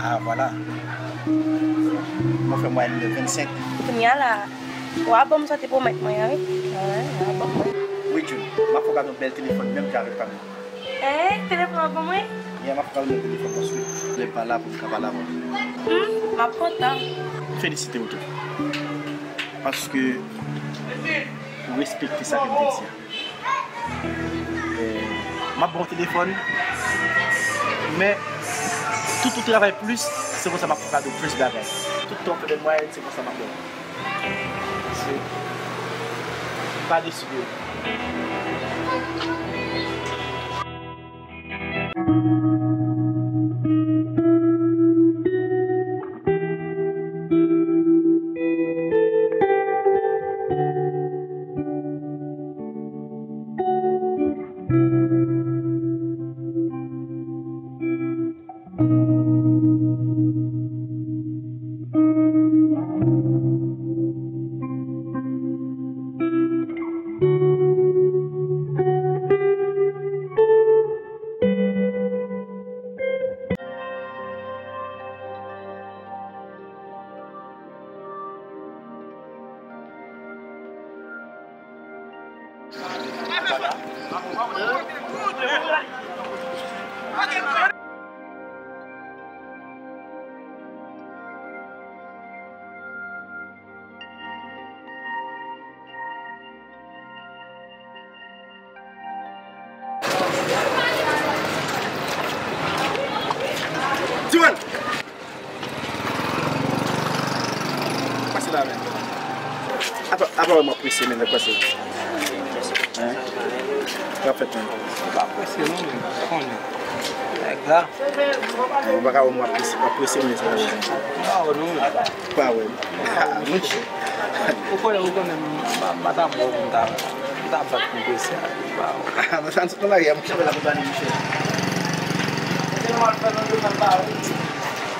Ah, vwala. Mwen fè mwayèn de vennsenk. Kounye a la, w a ban m sa w te pwomèt mwen an, wi. Wi, w a ban mwen. Wi, June, m ap fè w kado yon bèl telefòn, menm jan avèk pa m nan. Eh, telefòn w ap ban mwen? Yeah, m ap fè w kado yon telefòn paske lè m pa la pou m ka pale avè w. Hmm, m ap kontan. Felisite w tou. Paske ou respekte sa ke m te di a. Eh, m ap ba w telefòn, men tout ou travay plis, se konsa m ap fè w kado plis bagay. Tout tan w fè bèl mwayèn, se konsa m ap ba w. Se, m pa desi de ou. Diwan! Pase la, men. Apa, apa wè m ap prese, men, pase. Hein? Sa fèt, men. Pa prese, non, men. Konnen. Nèg la. Ou pa ka wè m ap prese, ap prese, men sa. Pa wè, non, men. Pa wè. Ah, monchè. Ou konnen, ou konnen, m pa, m pa ta bon pou m ta, m ta bat pou prese a. Pa wè. Ah, nan sa, nan lari a, monchè.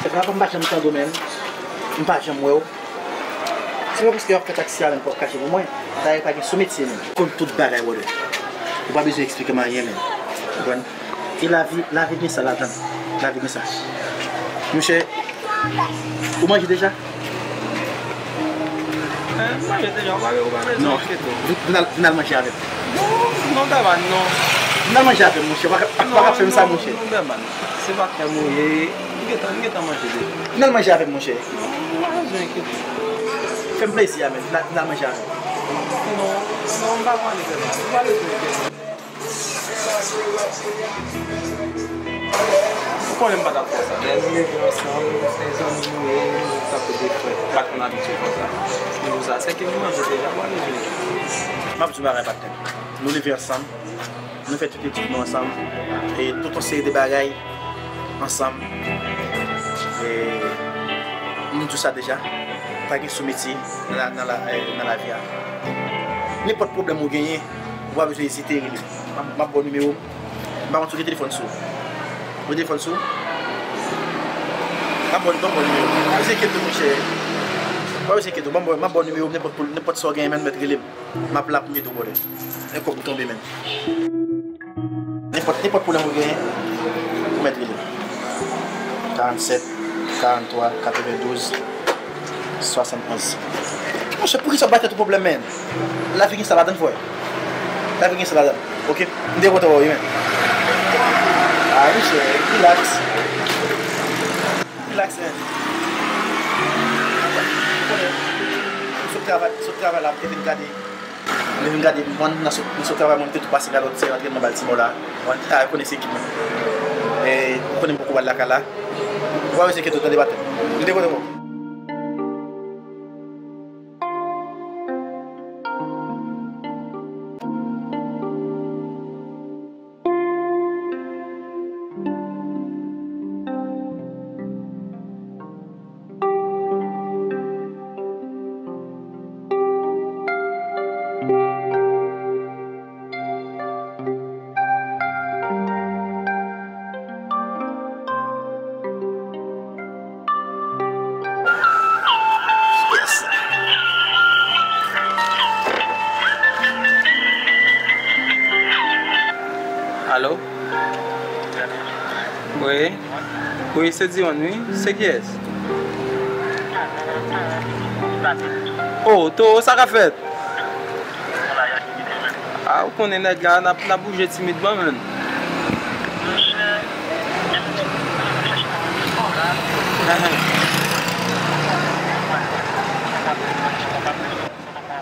Se pa kòm m pa janm tande w, men. M pa janm wè w. Se pa paske w ap fè taksi a menm pou w ap kache pou mwen. Dayè, pa gen sou metye menm. Konn tout bagay, brother. Ou pa bezwen eksplike m anyen menm. Ou konprann? E lavi, lavi gen sa ladan l. Lavi gen sa. Monchè, ou manje deja? Eh, m manje deja, ou pa, ou pa bezwen enkyete w. Vin, vin al, vin al manje avè m. Non, non, Bèman, non. Vin al manje avè m, monchè. Pa, pa, pa ka fè m sa, monchè. Non, Bèman. Se pa kè m ou ye. M gentan, m gentan manje deja. Vin al manje avè m, monchè. Non, m pa bezwen enkyete. Fè m plezi a, men. Vin al, vin al manje avè m. Non, non, m pa prale, Bèman. M pa bezwen enkyete. Ou konnen m pa t ap fè sa. Lè nou leve ansanm, se zanmi nou ye, nou tankou de frè. M pa t konn abitye konsa. Se pou sa, se ke nou manje deja, m pa bezwen. M ap di w bagay, patnè. Nou leve ansanm, nou fè tout etid nou ansanm, e tout yon seri de bagay ansanm. E, m di w sa deja, pa gen sou metye nan la, nan la, eh, nan lavi a. Nenpòt pwoblèm ou genyen, ou pa bezwen ezite rele m. M ap, m ap ba w nimewo m. M pa konn si w gen telefòn sou ou. Ou gen telefòn sou ou? M ap ba w, m ap ba w nimewo m. Pa bezwen enkyete w, monchè. Pa bezwen enkyete w. M ap ba w, m ap ba w nimewo m, nenpòt, nenpòt sa w genyen, men mèt rele m. M ap la pou m ede w, brother. E kòb ou tonbe, men. Nenpòt, nenpòt pwoblèm ou genyen, ou mèt rele m. Karannsèt, karanntwa, katrevendouz, swasannonz. Monchè, poukisa w ba tèt ou pwoblèm, men? Lavi gen sa ladan l, frè. Lavi gen sa ladan l. Oke? M te kontan wè w wi, men. Ah, monchè, relax. Relax, men. Ou konnen, ou sot travay, sot travay la, m te vin gade. Lè m gade, mwen, nan sot, nan sot travay mwen, m te tou pase gade lòt seri antrenman Baltimore la. Mwen, ta konnen se ekip mwen. E, ou konnen m poko al lakay la. Ou pa bezwen enkyete w, tande, patnè. Li te konnen mwen. Alo? Wi. Wi, se Dion, wi. Se kiyès? Oh, Toro, sa k ap fèt? Ah, ou konnen nèg la, n ap, n ap bouje timidman, menn.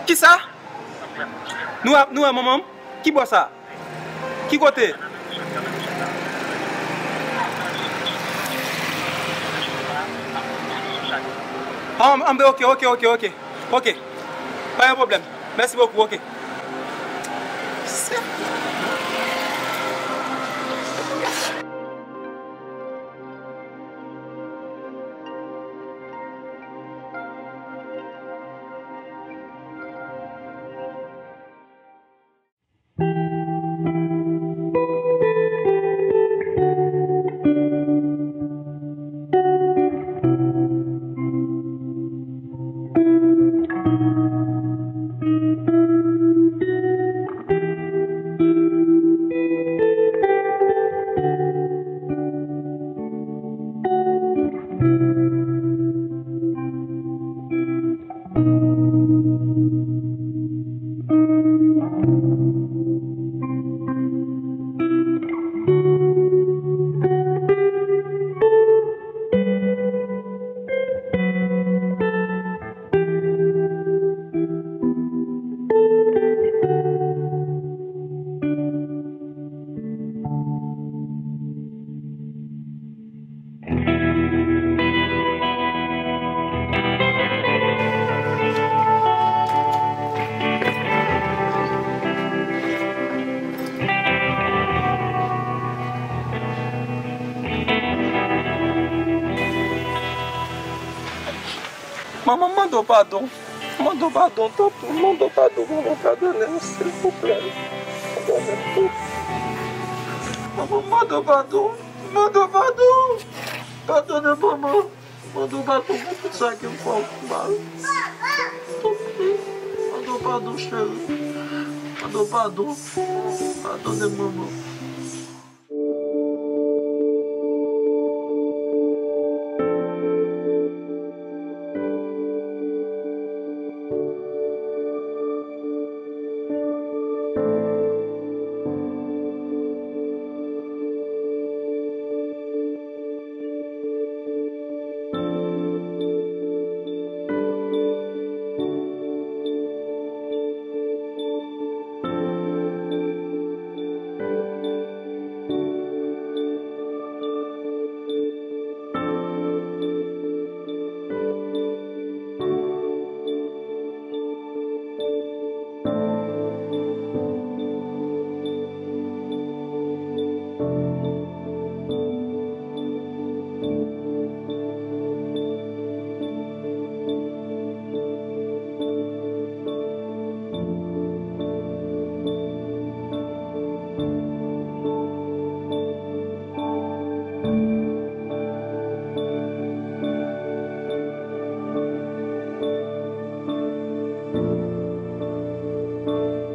Kisa? Nou wè, nou wè manman m? Ki bò sa? Ki kote? Ah, anbe, ok, ok, ok, ok. Ok. Pa gen pwoblèm. Mèsi bokou, ok. Manman, m mande w padon. M mande w padon, tanpri, m mande w padon, manman, padone m, silvouplè. Padone m, tanpri. Manman, m mande w padon. M mande w padon. Padone m, manman. M mande w padon pou tout sa ke m fè w ki mal. Tanpri, m mande w padon, cheri. M mande w padon. Padone m, manman.